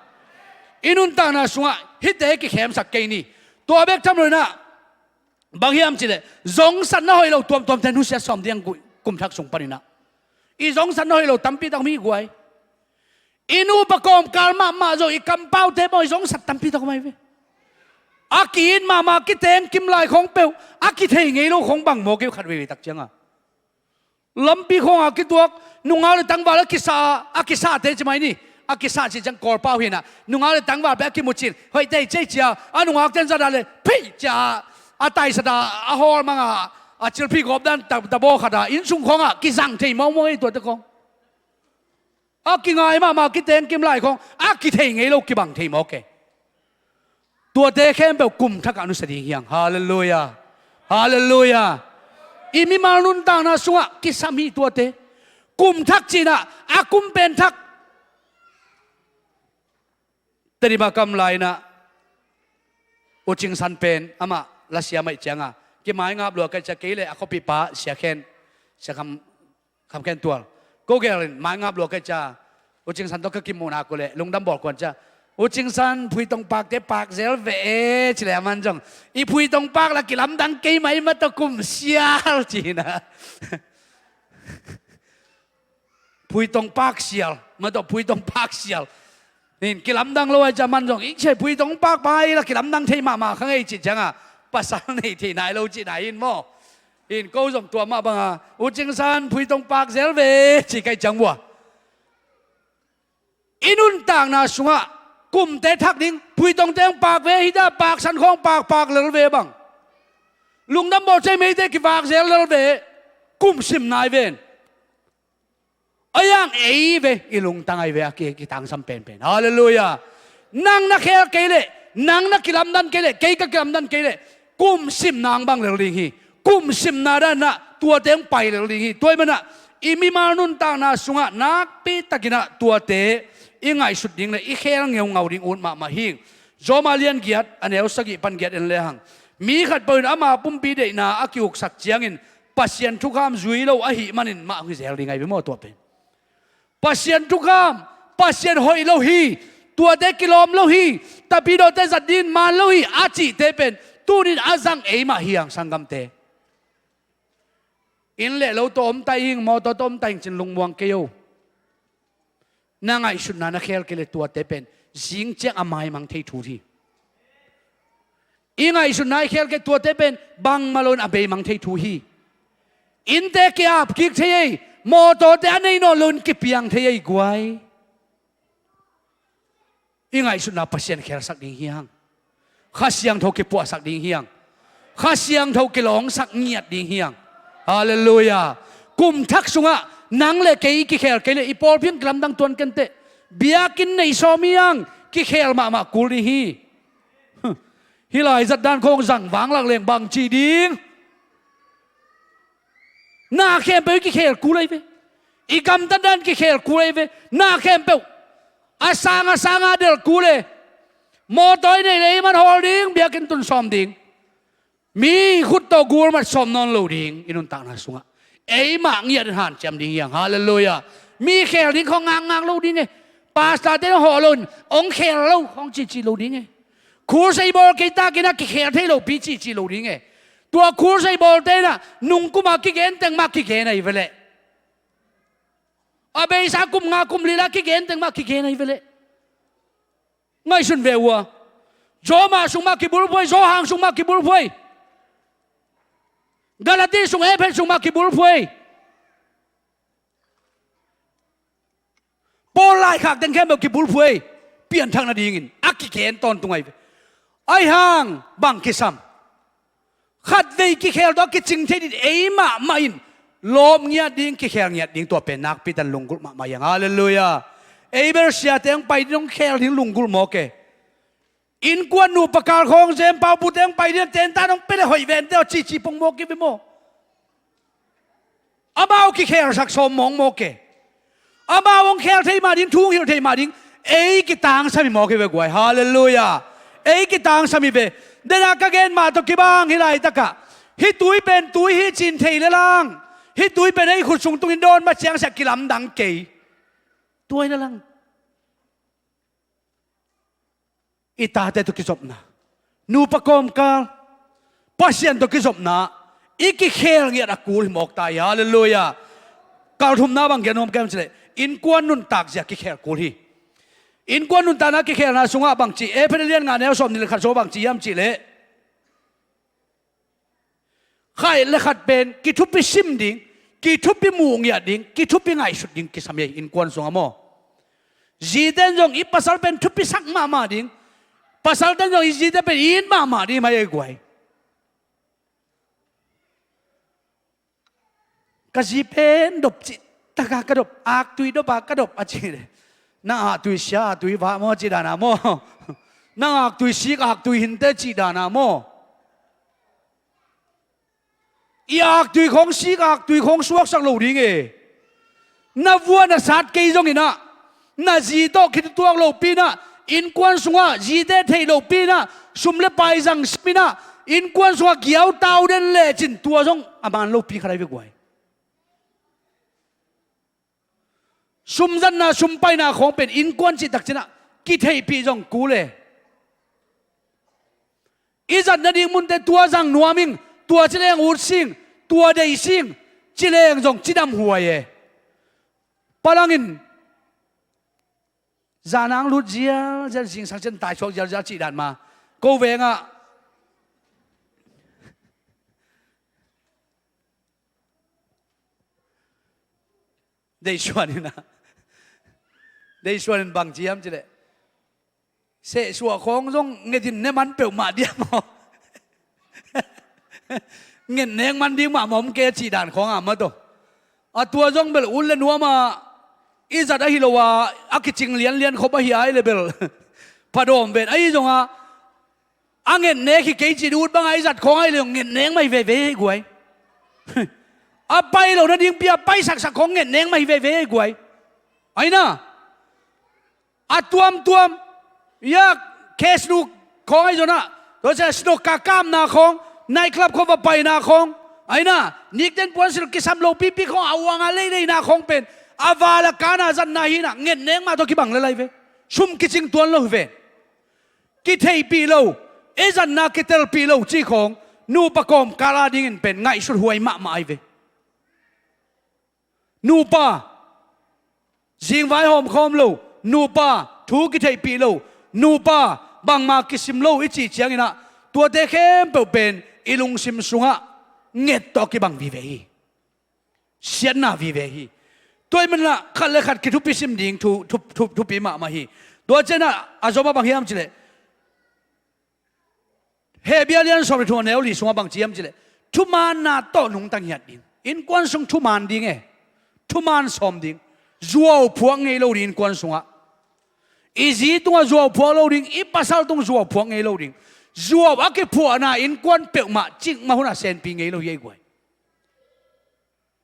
I nuntakna sungah hihte kikhemsak kei ni. Tua bek tham lo inah bang hiam cileh zongsatna hoih lo tuamtuamte nusia sawm diang guih kum thak sung paninah. I zongsatna hoih lo tampi tak mi guai. I nupa kawmkal mahmah zo i kampaute maw i zongsat tampi tak mai ve. A ki-it mahmah kiteng kim lai khawng peuh a kithei ngei lo khawng bang maw keu khat veivei tak cianga. Lampi khawngah kituak nungak le tangval a kisa a kisate ci mai ni. A kisah cih ciang Kawlpau hinah nungak le tangval peh a kimucin hoih tei cei cia a nungak ten zadah le phei cia a taisata a hawl manga a cilphi gawp dan tabaw khata innsung khawngah kizang thei mawngmawng ei tuate khawng. A kingai mahmah kiteng kim lai khawng a kithei ngei lo kibang thei mawk e. Tuate khempeuh kum thakah nusia ding hiang. Halleluia. Halleluia. I mimal nuntakna sungah kisam hi tuate. Kum thak cinah a kum pen thak. Tadima kam lainah U Cing San pen amah lasia maih cianga kimaingap lua kai cia kei le a khuapipa sia khen sia kham Kham khen tual. Ko gel in maingap lua kai cia U Cing San tawh ka kimuhna ko le lungdam bawl kuan cia U Cing San phuitong pakte pak zel ve e ci le a man zong i phuitong pak la kilamdang kei mai ma tawh kum sial cina. Phuitong pak sial ma tawh phuitong pak sial. Nin kilamdang lo ai cia man zong i cia phuitong pak pai la kilamdang thei mahmah kha ngei cih cianga pasal nei thei nai lo cih nai in maw? In ko zong tua mah banga U Cing San phuitong pak zel ve ci kai ciang vua. I nuntakna sungah kumte thak ding phuitongte ang pak ve hita pak san khawng pak pak lel ve bang. Lungdam bawl cei meite kivak zel lel ve kum sim nai ven. Ai ang ei ve i lungtang ai ve a ki kitangsam penpen. Halleluia. Nang na khel kei leh nang na kilamdan kei leh kei ka kilamdan kei leh kum simna ang bang lel ding hi. Kum simna danah tuate ang pai lel ding hi. Tua ih manah i mimal nuntakna sungah nakpi takinah tuate i ngaihsut ding le i khel ngeungau ding ut mahmah hi. Rom a lian giat a neu sagih pan giat en lehang mi khatpeuh in ama pumpi deihna a ki-uksak ciangin Pasian thukham zui lo ahih manin mah hong hi zel ding ahi ve maw tua pen. Pasian thukham, Pasian hoih lo hi, tuate kilawm lo hi, tapidawte zat dingin man lo hi a cihte pen tunin a zang ei mah hi ang sanggamte. Inn le lo tawh om ta ing, mawtaw tawh om ta ing cin lungmuang kei o. Na ngaihsutna na khel kei le tuate pen zing ciang a maimang thei thu hi. I ngaihsutna i khel kei tuate pen bangmah lo in a beimang thei thu hi. Innte ki-ap kik thei ei. Mawtawte a nei nawn lo in kipiang thei ei guai. I ngaihsutna Pasian khelsak ding hiang. Kha Siangtho kipuahsak ding hiang. Kha Siangtho kilawngsak ngiat ding hiang. Halleluiah. Kum thak sungah nang le kei i kikhel kei le i pawlpi hong kilamdang tuan kenteh. Biakinn nei sawm hiang, kikhel mahmah kul ding hi. Hih lai zat dan khawng zang vanglak leng bang ci ding. Na khempeuh i kikhel kul ahi ve. I gamtat dan kikhel kul ahi ve. Na khempeuh a sang a sang a delh kul e. Mawtaw i neih le i man hawl ding, biakinn tun sawm ding. Mi khut tawh gulmat sawm nawn lo ding i nuntakna sungah. Eimah ngiat in hanciam ding hiang. Halleluiah. Mi khel ding khawng ngakngak lo ding e. Pastorte hong hawh lo in hong khel lo khawng cici lo ding e. Crusade bawl kei takin a kikhel thei lopi cici lo ding e. Tua crusade bawlte in ah nungkum a kigen teng mah kigen ahi ve leh. A beisa kum nga kum li la kigen teng mah kigen ahi ve leh. Ngaihsun ve uh a. Roma sung mah kibulphuai, Johan sung mah kibulphuai. Galati sung, Efesa sung mah kibulphuai. Paul laikhak teng khempeuh kibulphuai. Pianthak nadingin a kigen tawntung ahi ve. Ahi hang bang kisam? Khatvei kikhel tawh a kicing thei ding eimah mah in lawp ngiat ding, kikhel ngiat ding, tua pen nakpi tan lunggulh mahmah hiang. Halleluiah. Ei bel siate hong pai ding, hong khel ding lunggulh mawk e. Innkuan nupa kal khawng zem pau pute hong pai ding, tentan hong pia le hoih vente aw cici pong mawk i ve maw? Amau kikhelsak sawm mawngmawk e. Amau hong khel thei mah ding, thu hong hilh thei mah ding, ei kitangsam hi mawk hi ve guai. Halleluiah. Ei kitangsam hi ve. Dena ka gen mah tawh kibang hi laitakah hih tui pen tui hi cin thei le lang, hih tui pen ei khut sung tungin dawn ma ciangsiah kilamdang kei. Tuai na lang. I tate tawh kizopna, nupa kawmkal, Pasian tawh kizopna, i kikhel ngiat a kul hi mawk ta hi. Halleluiah. Kal thumna bang gen nuam kem cileh, innkuan nuntak zia kikhel kul hi. Innkuan nuntakna kikhelna sungah bangci, Efesa lian nga neu sawm nih le khat sungah bangci hiam cihleh, khat le khat pen kithupi sim ding, kithupi muh ngiat ding, kithupi ngaihsut ding kisam hi innkuan sungah maw. Zite in zong i pasal pen thupisak mahmah ding, pasalte in zong i zite pen it mahmah ding mai ei guai. Ka zi pen dop cih taka ka dop, aktui dopa ka dop a cih le, na aktui sia aktui vah maw cih dana maw? Na aktui sik aktui hinte cih dana maw? I aktui khawng sik aktui khawng suaksak lo ding e. Na vuah na sat kei zonginah, na zi tawh khitutuak lopi inah, innkuan sungah zite theih lopi inah, sum le pai zang sim inah, innkuan sungah giautau den lecin tua zong a man lopi khat ahi ve guai. Sumzatna sumpaina khawng pen innkuan cihtak cinah kitheihpih zong kul e. I zat nading munte tua zang nuam ing, tua cileng ut sing, tua dei sing, cileng zong cidam huai e. Palangin zanang lut zialzial, zingsang cian taisuak zialzial cih dan ma ko vengah Deisuan inah, Deisuan in bang ciam cileh, sehsuah khawng zong ngetin ne man peuhmah diam aw. Nget nek man ding mahmah om kei a cih dan khawng a mataw. A tua zong bel ut le nuama i zat ahi lo a, a kicing lianlian khop ahi ai le bel phadawm ven ahi zonga, a ngetnek hi kei cih ut banga i zat khawng ahi le ngetnek mah hi veve hi guai. A pai lo nadingpi a paisaksak khawng ngetnek mah hi veve hi guai. Aina a tuamtuam ia casino khawng ahi zonah, tua cia snoka kamna khawng, night club khawng va paina khawng, aina nikten puansil kisam lo pipi khawng a uanga leileina khawng pen a vala kana zatna hinah ngetnek mah tawh kibang le lai ve. Sum kicing tuan lo hi ve. Kitheihpih lo, i zatna kitelpih lo cih khawng nupa kawmkal adingin pen ngaihsut huai mahmah ahi ve. Nupa, Zingvai hawmkhawm lo, nupa thu kitheihpih lo, nupa bangmah kisim lo i cih cianginah, tuate khempeuh pen i lungsim sungah nget tawh a kibang vive hi. Siatna vive hi. Tua ahih maninah khat le khat kithupi sim ding thu, thu, thu, thupi mahmah hi. Tua cianah a zom ah bang hiam cihleh, Hebru a lian sawm le thum a neu li sungah bang ci hiam cihleh, thumaanna tawh nungta ngiat ding. Innkuan sung thumaan ding e. Thumaan sawm ding. Zuau phuak ngei lo ding innkuan sungah. I zi tungah zuau phuak lo ding, i pasal tung zuau phuak ngei lo ding. Zuau a kiphuahna innkuan peuhmah cikmah hunah senpi ngei lo hi ei guai.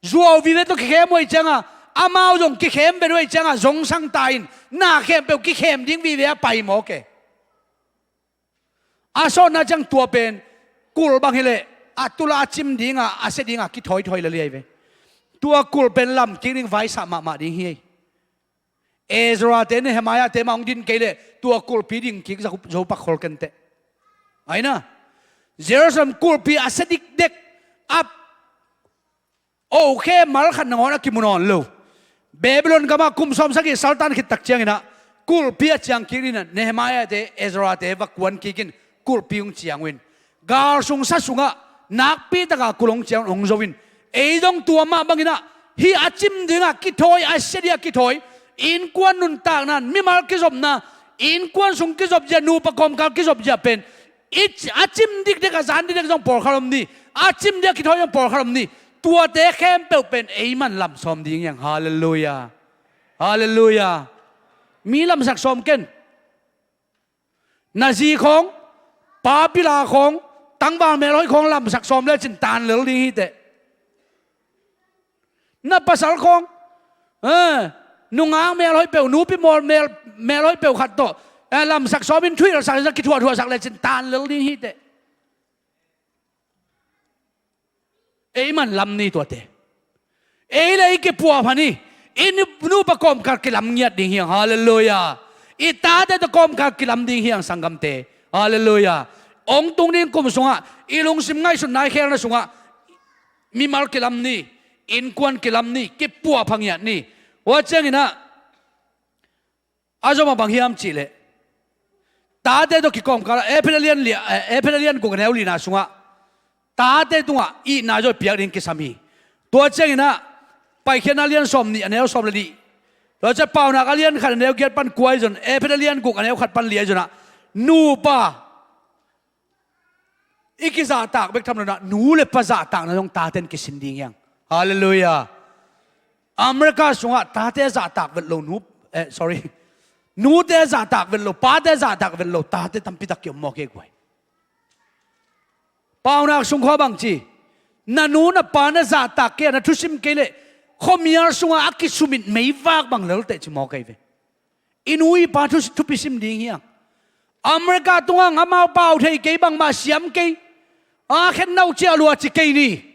Zuau vive tawh kikhem uh ahih cianga, amau zong kikhem vet uh ahih cianga, zongsang ta in, na khempeuh kikhem ding vive a pai mawk e. A sawtna ciang tua pen, kulh bang hileh, a tula a cim dinga, a sia dinga, kithawithawi lel hi ei ve. Tua kulh pen lam kik ding vaisah mahmah ding hi ei. Ezra te, Nehemiah te mah hong din kei leh, tua kulhpi ding kik zo, zo pak khol kenteh. Aina, Jerusalem kulhpi a sia dikdek, a, oh, khe mal khat nangawn a kimu nawn lo. Babylon gamah kum sawm sagih saltan khit tak cianginah, kulhpi a ciang kik dinah, Nehemiah te, Ezra te va kuan kikin, kulhpi hong ciang uh in. Gal sung sa sungah, nakpi taka kulh hong ciang hong zo in. Ei zong tua mah banginah, hih a cim dingah kithawi, a sia dingah kithawi, innkuan nuntakna in, mimal kizopna, innkuan sung kizop zia, nupa kawmkal kizop zia pen, i c-, a cim dikdek, a zan dikdek zong pawlkhat om ni, a cim dingah kithawi zong pawlkhat om ni, tuate khempeuh pen ei man lam sawm ding hiang. Halleluiah. Halleluiah. Mi lamsak sawm ken. Na zi khawng, pa pila khawng, tangval melhoih khawng lamsak sawm lecin taan lel ding hiteh. Na pasal khawng, eh, nungak melhoih peuh, nupi mawl mel, melhoih peuh khat tawh, eh, lamsak sawmin thuhilhsak, kithuahthuahsak lecin taan lel ding hiteh. Ei man lam ni tuate. Ei le ei kipuahpha ni. I nu-, nupa kawmkal kilam ngiat ding hiang. Halleluiah. I tate tawh kawmkal kilam ding hiang sanggamte. Halleluiah. Hong tung ding kum sungah, i lungsim ngaihsutna i khelna sungah, mimal kilam ni, innkuan kilam ni, kipuahpha ngiat ni. Tua cianginah, a zom ah bang hiam cihleh, tate tawh kikawmkal, Efesa lian lia, eh, Efesa lian guk a neu lina sungah, tate tungah itna zaw i piak ding kisam hi. Tua cianginah, Paikhiatna lian sawm nih a neu sawm le nih. Tua ciang Paunak a lian khat a neu giat pan kua i zon, Efesa lian guk a neu khat pan li a i zonah, nupa i kizahtak bek tham loinah, nu le pa zahtakna zong taten kisin ding hiang. Halleluiah. America sungah tate zahtak vet lo, nu, eh, sorry. Nute zahtak vet lo, pate zahtak vet lo, tate tampitak ki-om mawk hi guai. Paunak sung khua bang ci. Na nu na pa na zahtak kei a, na thusim kei leh, khuamial sungah a kisumit meivak bang lelte ci mawk hi ve. I nu i pa thu, thupi sim ding hiang. America tungah amau pau thei kei, bangmah siam kei. A khen nau cia lua ci kei ni.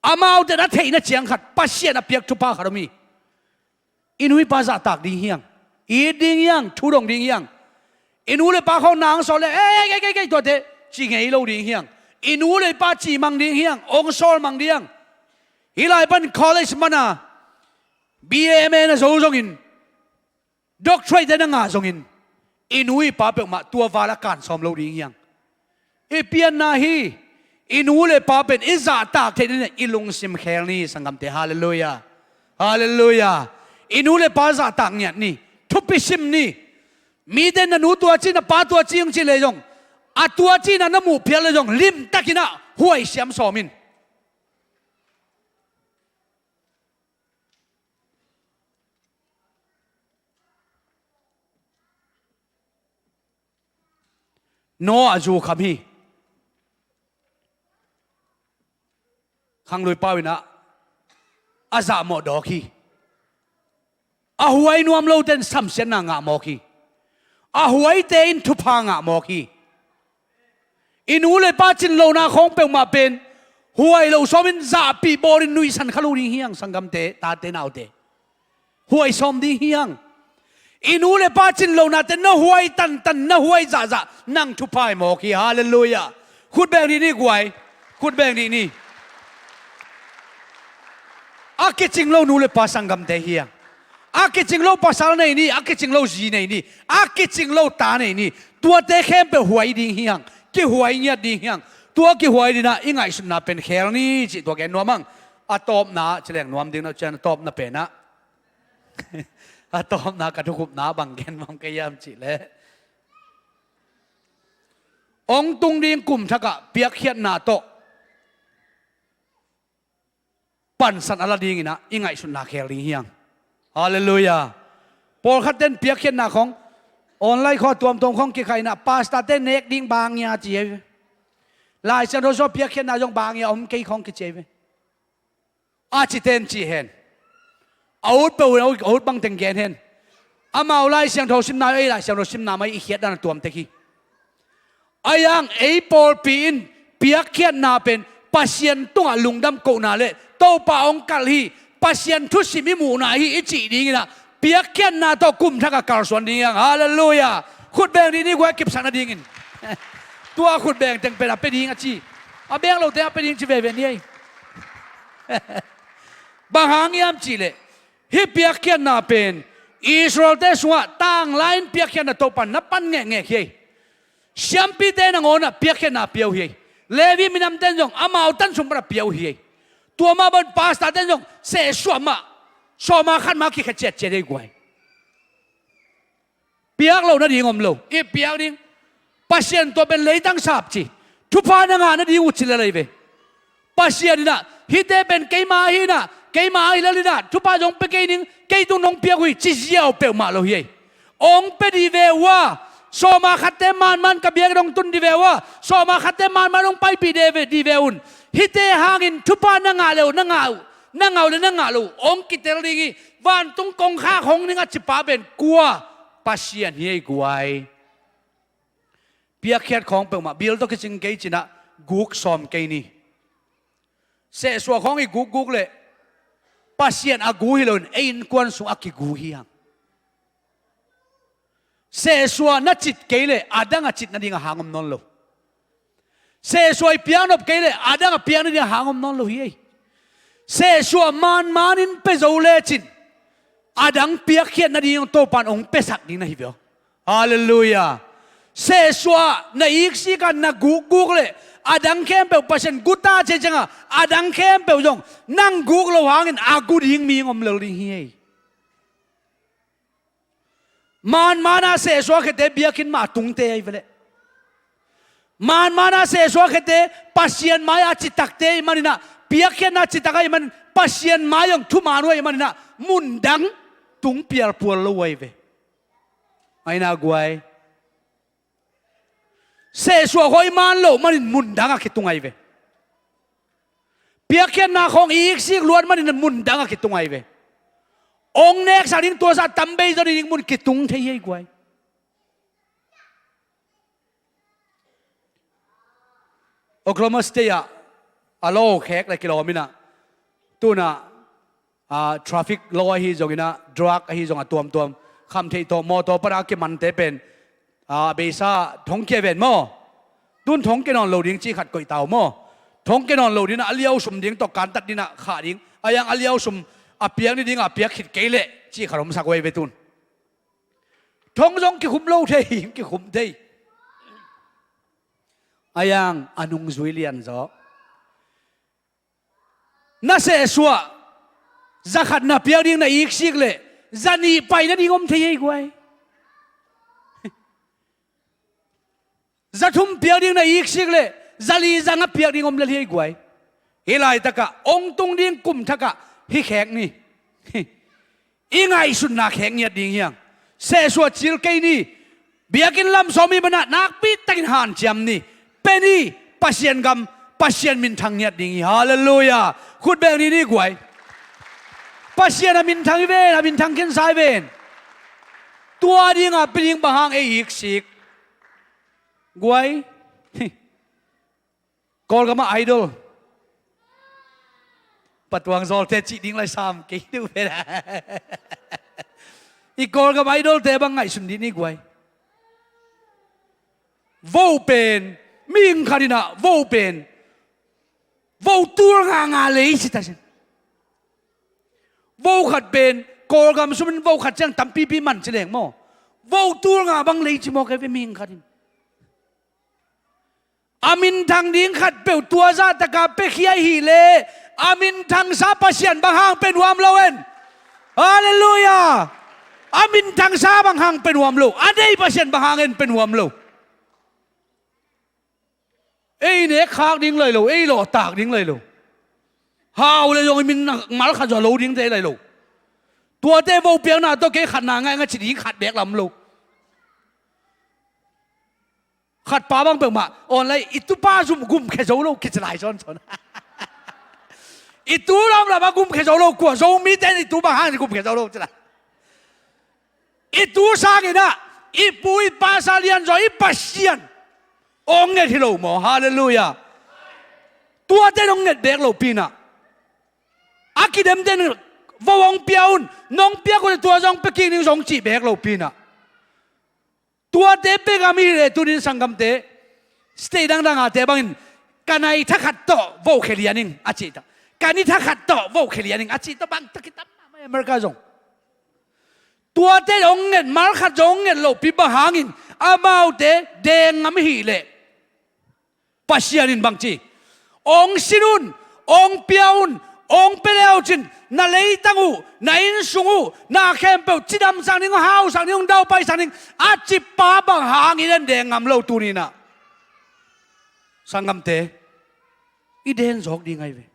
Amaute na theihna ciang khat, Pasian a piak thupha khat om hi. I nu i pa zahtak ding hiang. It ding hiang, thu dong ding hiang. I nu le pa khawng nang sawh le, ei, ei, ei, ei, ei, tuate, ci ngei lo ding hiang. I nu le i pa ci mang ding hiang, ong sawl mang ding hiang. Hih lai pan college mana, B A M A na zo zongin, doctorate te na ngah zongin, i nu i pa peuhmah tua val a kan sawm lo ding hiang. I pianna hi, i nu le pa pen i zahtak theih ding le i lungsim khel ni sanggamte, halleluiah. Halleluiah. I nu le pa zahtak ngiat ni, thupi sim ni. Mite na nu tua ci, na pa tua ci hong ci le zong, a tua cihna na muh phial le zong, limtakinah huai siam sawm in. Noah zu kham hi. Khanglui pau inah a zahmawh dawk hi. A huai nuam lote in samsiatna ngah mawk hi. A huaite in thupha ngah mawk hi. I nu le pa cin lohna khawng peuhmah pen huai lo sawmin zahpih bawlin nuihsan kha lo ding hiang, sanggamte, tate, naute. Huai sawm ding hiang. I nu le pa cin lohnate na huai tantan, na huai zahzah, nang thupha hi mawk hi. Halleluiah. Khut beng dih ni guai. Khut beng dih ni. A kicing lo nu le pa sanggamte hi hang. A kicing lo pasal nei ni, a kicing lo zi nei ni, a kicing lo ta nei ni. Tuate khempeuh huai ding hi hang. Kihuai ngiat ding hi hang. Tua kihuai dingin ah i ngaihsutna pen khel ni cih tua gen nuam hang. A tawpna ci leng nuam ding na cian a tawpna pen ah. A tawpna ka thukhupna bang gen bang ka hiam cih leh, hong tung ding kum thak ah piakkhiatna tawh pansan a la dingin ah i ngaihsutna khel ding hi hang. Halleluiah. Pawlkhat ten piakkhiatna khawng online khawng a tuamtuam khawng kikhai in ah pastor te nek ding bang hia ci hi ve. Lai Siangtho sung piakkhiatna zong bang hia om kei khawng kici hi ve. A ci ten ci hen. A ut peuh a ut, a ut bang teng gen hen. Amau Lai Siangtho simna, ei Lai Siangtho simna mah i khiatdan a tuam tek hi. Ahi hang ei pawlpi in piakkhiatna pen Pasian tungah lungdam kohna le Topa hong kalh hi, Pasian thusim i muhna hi i cih dingin ah piakkhiatna tawh kum thak ah kalsuan ding hi hang. Halleluiah. Khut beng dih ni guai, kipsak nadingin. Tua khut beng teng pen a pia ding a ci. A beng lote a pia ding ci veve ni ei. Bang hang hiam cih leh, hih piakkhiatna pen Israel-te sungah tanglai in piakkhiatna Topa na pan ngekngek hi ei. Siampite nangawn ah piakkhiatna pia uh hi ei. Levi minamte in zong amau tan sung pan a pia uh hi ei. Tua mah bang pastor-te in zong sehsuah mah, sawma khat mah kikhia ciatciat hi ei guai. Piak loh nading om lo. I piak ding. Pasian tua pen leitang sap ci, thupha na ngah nading uh ci lel hi ve. Pasian in ah, hihte pen keima ahi in ah, keima ahi lel in ah, thupha zong pia kei ning, kei tung nong piak uh hi ci ziau peuhmah lo hi ei. Hong pia dih ve uh a, sawma khatte manman ka biakinn hong tun dih ve uh a, sawma khatte manman hong paipih dih ve, dih ve un. Hihte hangin thupha na ngah le uh, na ngah uh, na ngah uh le na ngah lo uh hong kitel ding hi. Vantung kongkhak hong ning a cipa pen kua? Pasian hi ei guai. Piakkhiat khawng peuhmah bil tawh kicing kei ci in ah guk sawm kei ni. Sehsuah khawng i gukguk leh Pasian a gu hi loin ei innkuan sung a kigu hi hang. Sehsuah na cit kei leh a dang a cit nading a hang om nawn lo. Sehsuah i piaknop kei leh a dang a piak nading a hang om nawn lo hi ei. Sehsuah manman in pia zo lecin a dang piakkhiat nading Topa in hong piasak ding na hi ve aw. Halleluiah. Sehsuah na iksik a na gukguk leh a dang khempeuh Pasian gu ta ciangciang a, a dang khempeuh zong nang guk lo hangin a gu ding mi hong om lel ding hi ei. Manman a sehsuah khiate biakinn mah a tungte ahi ve leh. Manman a sehsuah khiate Pasian mai a citakte ahih manin ah, piakkhiatna citak ahih manin Pasian mai hong thuman uh ahih manin ah, mundang tung pialpual lo uh ahi ve. Ahi na guai. Sehsuah khawng i man loh manin mundang a kitung ahi ve. Piakkhiatna khawng i iksik luat manin mundang a kitung ahi ve. Hong neksak ding tuasak tam bei zaw ding mun kitung thei hi ei guai. Oklahoma State ah a law khek le kilawm in ah, tu in ah, ah, traffic law ahi zongin ah, drug ahi zong a tuamtuam, khamtheih tawh mawtaw pan a kimante pen, ah, beisa thong kia ven maw? Tun thong kia nawn lo ding cih khat koih ta uh maw? Thong kia nawn lo ding ah, a liausum ding tawh kantat ding ah khah ding. Ahi hang a liausum a piak ni ding a piak khit kei leh cih khat omsak uh ahi ve tun. Thong zong kikhum lo thei, kikhum thei. Ahi hang a nungzui lian zaw. Na sehsuah za khat na piak ding na iksik leh za nih pai nading om thei hi ei guai. Za thum piak ding na iksik leh za li za nga piak ding om lel hi ei guai. Hih laitak ah hong tung ding kum thak ah hih khek ni. I ngaihsutna khek ngiat ding hi hang. Sehsuah cil kei ni. Biakinn lam sawm i man ah nakpi takin hanciam ni. Pia ni. Pasian gam, Pasian minthang ngiat ding hi. Halleluiah. Khut beng ni ni guai. Pasian a minthang hi ven, a minthang khinsa hi ven. Tua ding a pia ding bang hang ei iksik guai. Kawlgam ah idol. Patuang zawlte cih ding lai sam kei duh pen. I Kawlgam idol-te bang ngaihsun dih ni guai. Vo pen, mihing khat in ah vo pen vo tul nganga lei ci ta sin. Vo khat pen Kawlgam sumin vo khat ciang tampipi man ci leng maw, vo tul nga bang lei ci maw, kei ve mihing khat in. A minthang ding khat peuh tua zahtaka piakhia ahih leh, a minthangsa Pasian bang hang pe nuam lo en. Halleluiah. A minthangsa bang hang pe nuam lo, a nei Pasian bang hang en pe nuam lo. Ei nek khak ding lai lo, ei lawhtak ding lai lo. Hau le zong i min mal khat zaw lo dingte lai lo. Tuate vo piakna tawh kei khatna ngai nga ci ding khat beek lam lo. Khat pa bang peuhmah online i tupa zum gumkhia zo lo kici lai sawnsawn. I tu lamlam a gumkhia zo lo, kua Zomite in i tu bang hang i gumkhia zo lo ci lai. I tu sangin ah i pu i pa sa lianzaw i Pasian ong nget hi lo maw? Halleluiah. Tuate nong nget beek lopi in ah, a kidemte in vo ong pia un, nong piak un le tua zong pia kik ning zong cih beek lopi in ah, tuate pia ngam i hih leh tunin sanggamte, state dangdang ate bangin ka nai thakhat tawh vo khia lian ing a cih tawh, ka ni thakhat tawh vo khia lian ing a cih tawh bang tawh kitam mahmah America zong. Tuate ong nget, mal khat zong ong nget lopi bang hangin amaute deng ngam i hih leh, Pasian in bang ci, ong sin un, ong pia un, ong pia le uh cin, na leitang uh, na innsung uh, na khempeuh cidamsak ning, hausak ning, daupaisak ning a cipa bang hangin en deng ngam lo tuni in ah? Sanggamte, i deng zawk ding ahi ve.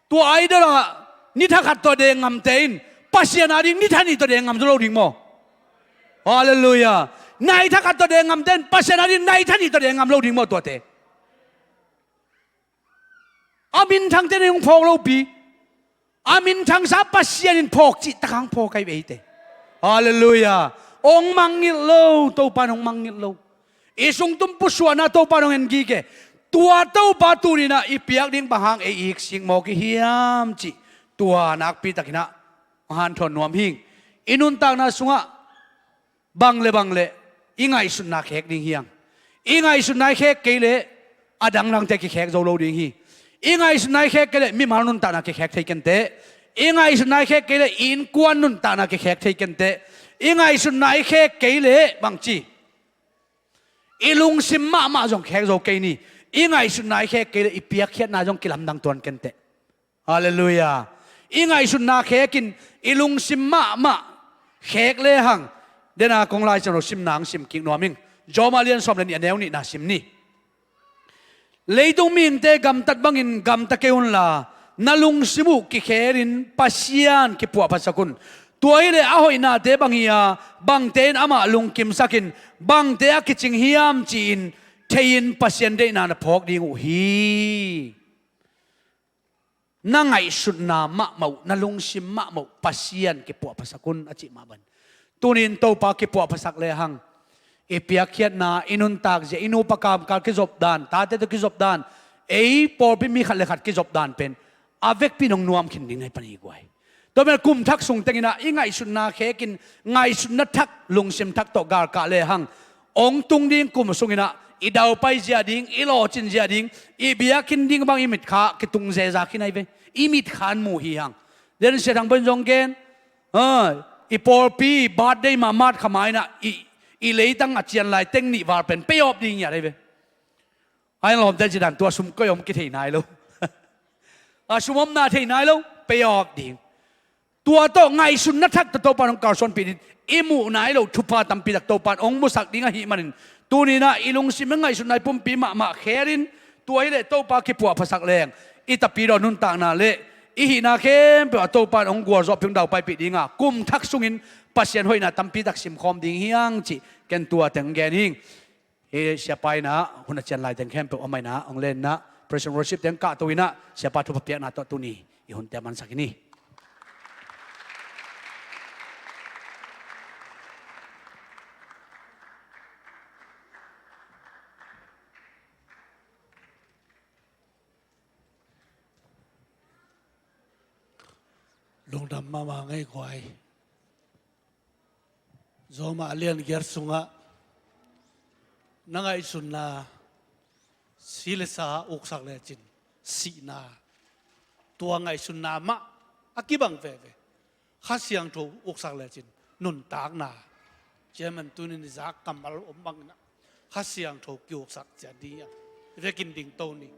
Tua idol ah ni thakhat tawh deng ngamte in Pasian ading ni thanih tawh deng ngam zo lo ding maw? Halleluiah. Nai thakhat tawh deng ngamte in Pasian ading nai thanih tawh deng ngam lo ding maw tuate? A minthangte in hong phawk lopi, a minthangsa Pasian in phawk cih tak hang phawk ahi ve eite. Halleluiah. Ong mangngilh lo, Topa in ong mangngilh lo. I sungtum pusuahna Topa in ong en gige. Tua Topa tuni in ah i piak ding bang hang ei i hiksik mawk i hiam cih tua nakpi takin ah hong hanthawn nuam hing. I nuntakna sungah bang le bang le i ngaihsutna khek ding hi hang. I ngaihsutna i khek kei leh a dangdangte kikhek zo lo ding hi. I ngaihsutna i khek kei leh mimal nuntakna kikhek thei kenteh. I ngaihsutna i khek kei leh i innkuan nuntakna kikhek thei kenteh. I ngaihsutna i khek kei leh bangci, i lungsim mahmah zong khek zo kei ni. I ngaihsutna i khek kei leh i piakkhiatna zong kilamdang tuan kenteh. Halleluiah. I ngaihsutna khekin i lungsim mahmah khek lehang, dena kong Lai Siangtho simna ang sim kik nuam ing. Rom a lian sawm le nih a neu nihna sim ni. Leitung mihingte gamtat bangin gamta kei unla, na lungsim uh kikhelin Pasian kipuahphasak un. Tua hileh a hoihnate bang hi-a, bangte in amah lungkimsakin, bangte a kicing hiam ci-in thei-in Pasian deihna na phawk ding uh hi. Na ngaihsutna mahmah uh, na lungsim mahmah uh Pasian kipuahphasak un a cih mah bang. Tuni-in Topa kipuahphasak lehang, i piakkhiatna, i nuntakzia, i nupa kamkal kizopdan, tate tawh kizopdan, ei pawlpi mi khat le khat kizopdan pen a vekpi in hong nuam khin ding ahi pan hi guai. Tua manin kum thak sung tengin ah i ngaihsutna khekin, ngaihsutna thak, lungsim thak tawh galkah lehang, hong tung ding kum sungin ah i daupai zia ding, i lawhcin zia ding, i biakinn ding bang i mitkha kitung zeza khin ahi ve. I mitkha in mu hi hang. Den Sia Thang Boih in zong gen, ah, i pawlpi birthday mahmah kha ma-in ah i, i leitang a cian lai teng nih val pen pay off ding hi at ahi ve. A lawmte ci dan tua sum koi om kithei nai lo. A sum omna thei nai lo, pay off ding. Tua tawh ngaihsutna thak tawh Topa in hong kalsuanpih ding, i muh nai lo thupha tampi tak Topa in hong musak ding ahih manin, tuni-in ah i lungsim i ngaihsutna i pumpi mahmah khelin, tua hileh Topa kipuahphasak leng, i tapidaw nuntakna le i hihna khempeuh ah Topa in hong gualzawhpih, hong daupaipih ding a, kum thak sungin Pasian hoihna tampi tak simkhawm ding hi hang cih ken tua teng gen hi ing. Hih siapa in ah hun a cian lai teng khempeuh amah in ah hong len in ah, praise and worship teng kahto in ah, siapa thupha piakna tawh tuni i hunte a mansak hi ni. Lungdam mahmah ngei guai. Roma a lian giat sungah na ngaihsutna si le sa uksak lecin sihna, tua ngaihsutna mah A kibang veve. Kha Siangtho uksak lecin nuntakna. Chairman tuni-in i zak kammal om bangin ah Kha Siangtho kiuksak ciat ding a vekin dingto ni.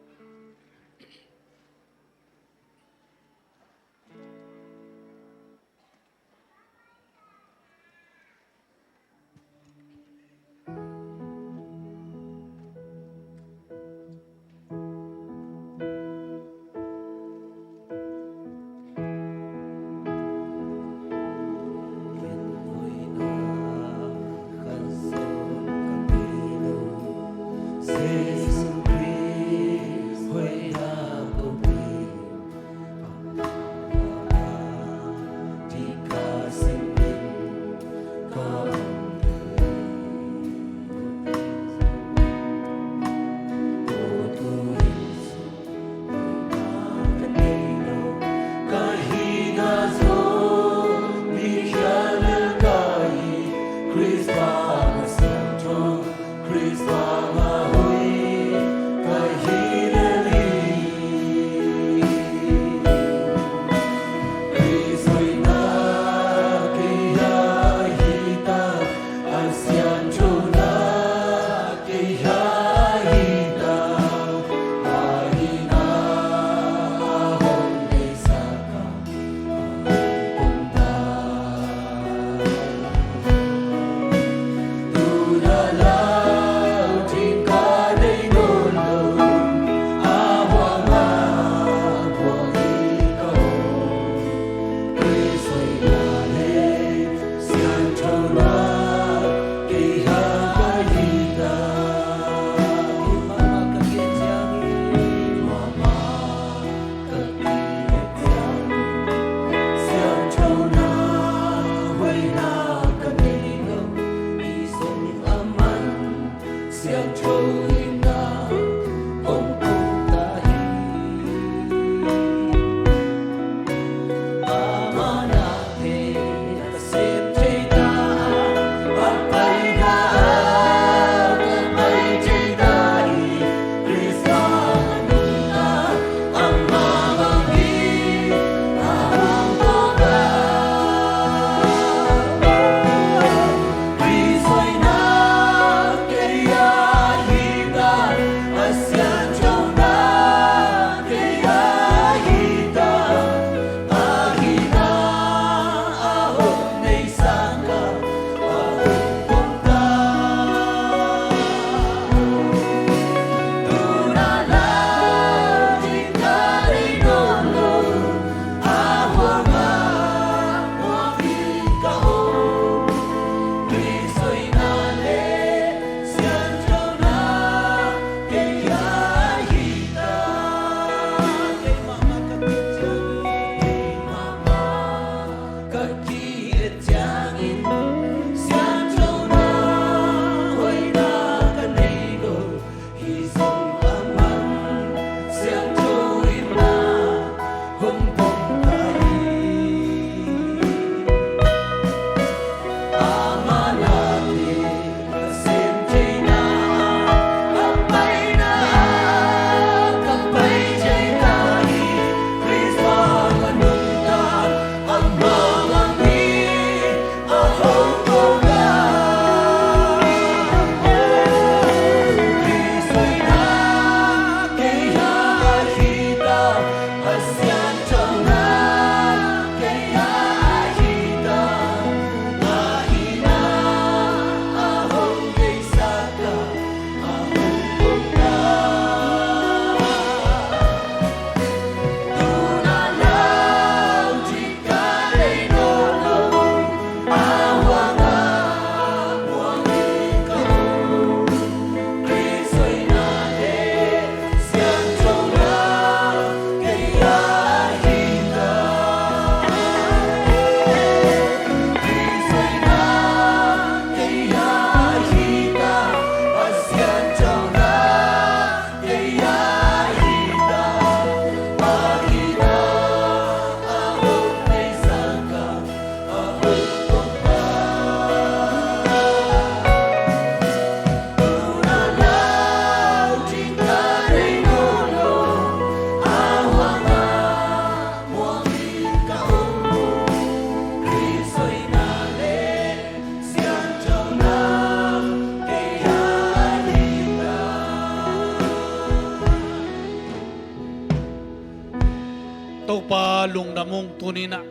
Lungdam ung. Tuni-in ah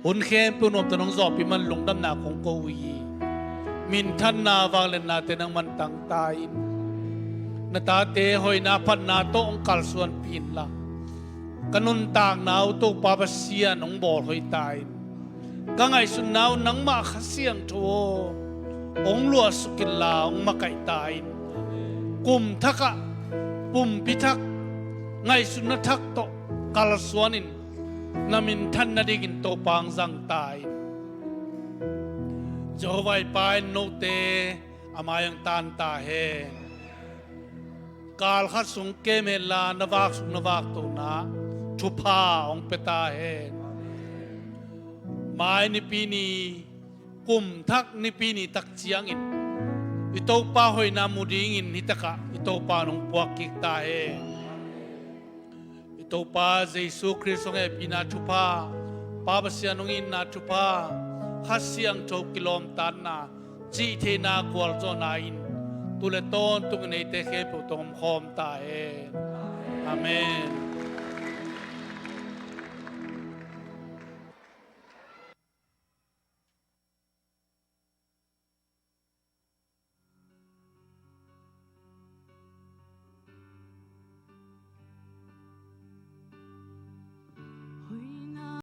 hun khempeuh nuamta nong zawhpih man lungdamna kong ko uh hi. Minthanna vangliatnate nangman tangta in, na tate hoihna phatna tawh hong kalsuanpih inla, ka nuntakna uh Topa Pasian hong bawlhoih ta in. Ka ngaihsutna uh nangmah Kha Siangtho aw, hong luahsuk inla hong makaih ta in. Kum thakah pumpi thak, ngaihsutna thak tawh kalsuan in, na minthan nadingin Topa hong zang ta in. Jehovah i Pa in note a mai-ah hong tan ta hen. Kal khat sung kem henla, na vak sung na vak tohna thupha hong pia ta hen. Mai Nipi ni, kum thak Nipi ni tak ciangin i Topa hoihna mu dingin hih takah i Topa in hong puak kik ta hen. I Topa Jesu Khrist hong hehpihna thupha, Pa Pasian hong itna thupha, Kha Siangtho kilawmtatna, cihtheihna gualzawhna in tu le tawntungin eite khempeuh tawh omkhawm ta hen. Amen.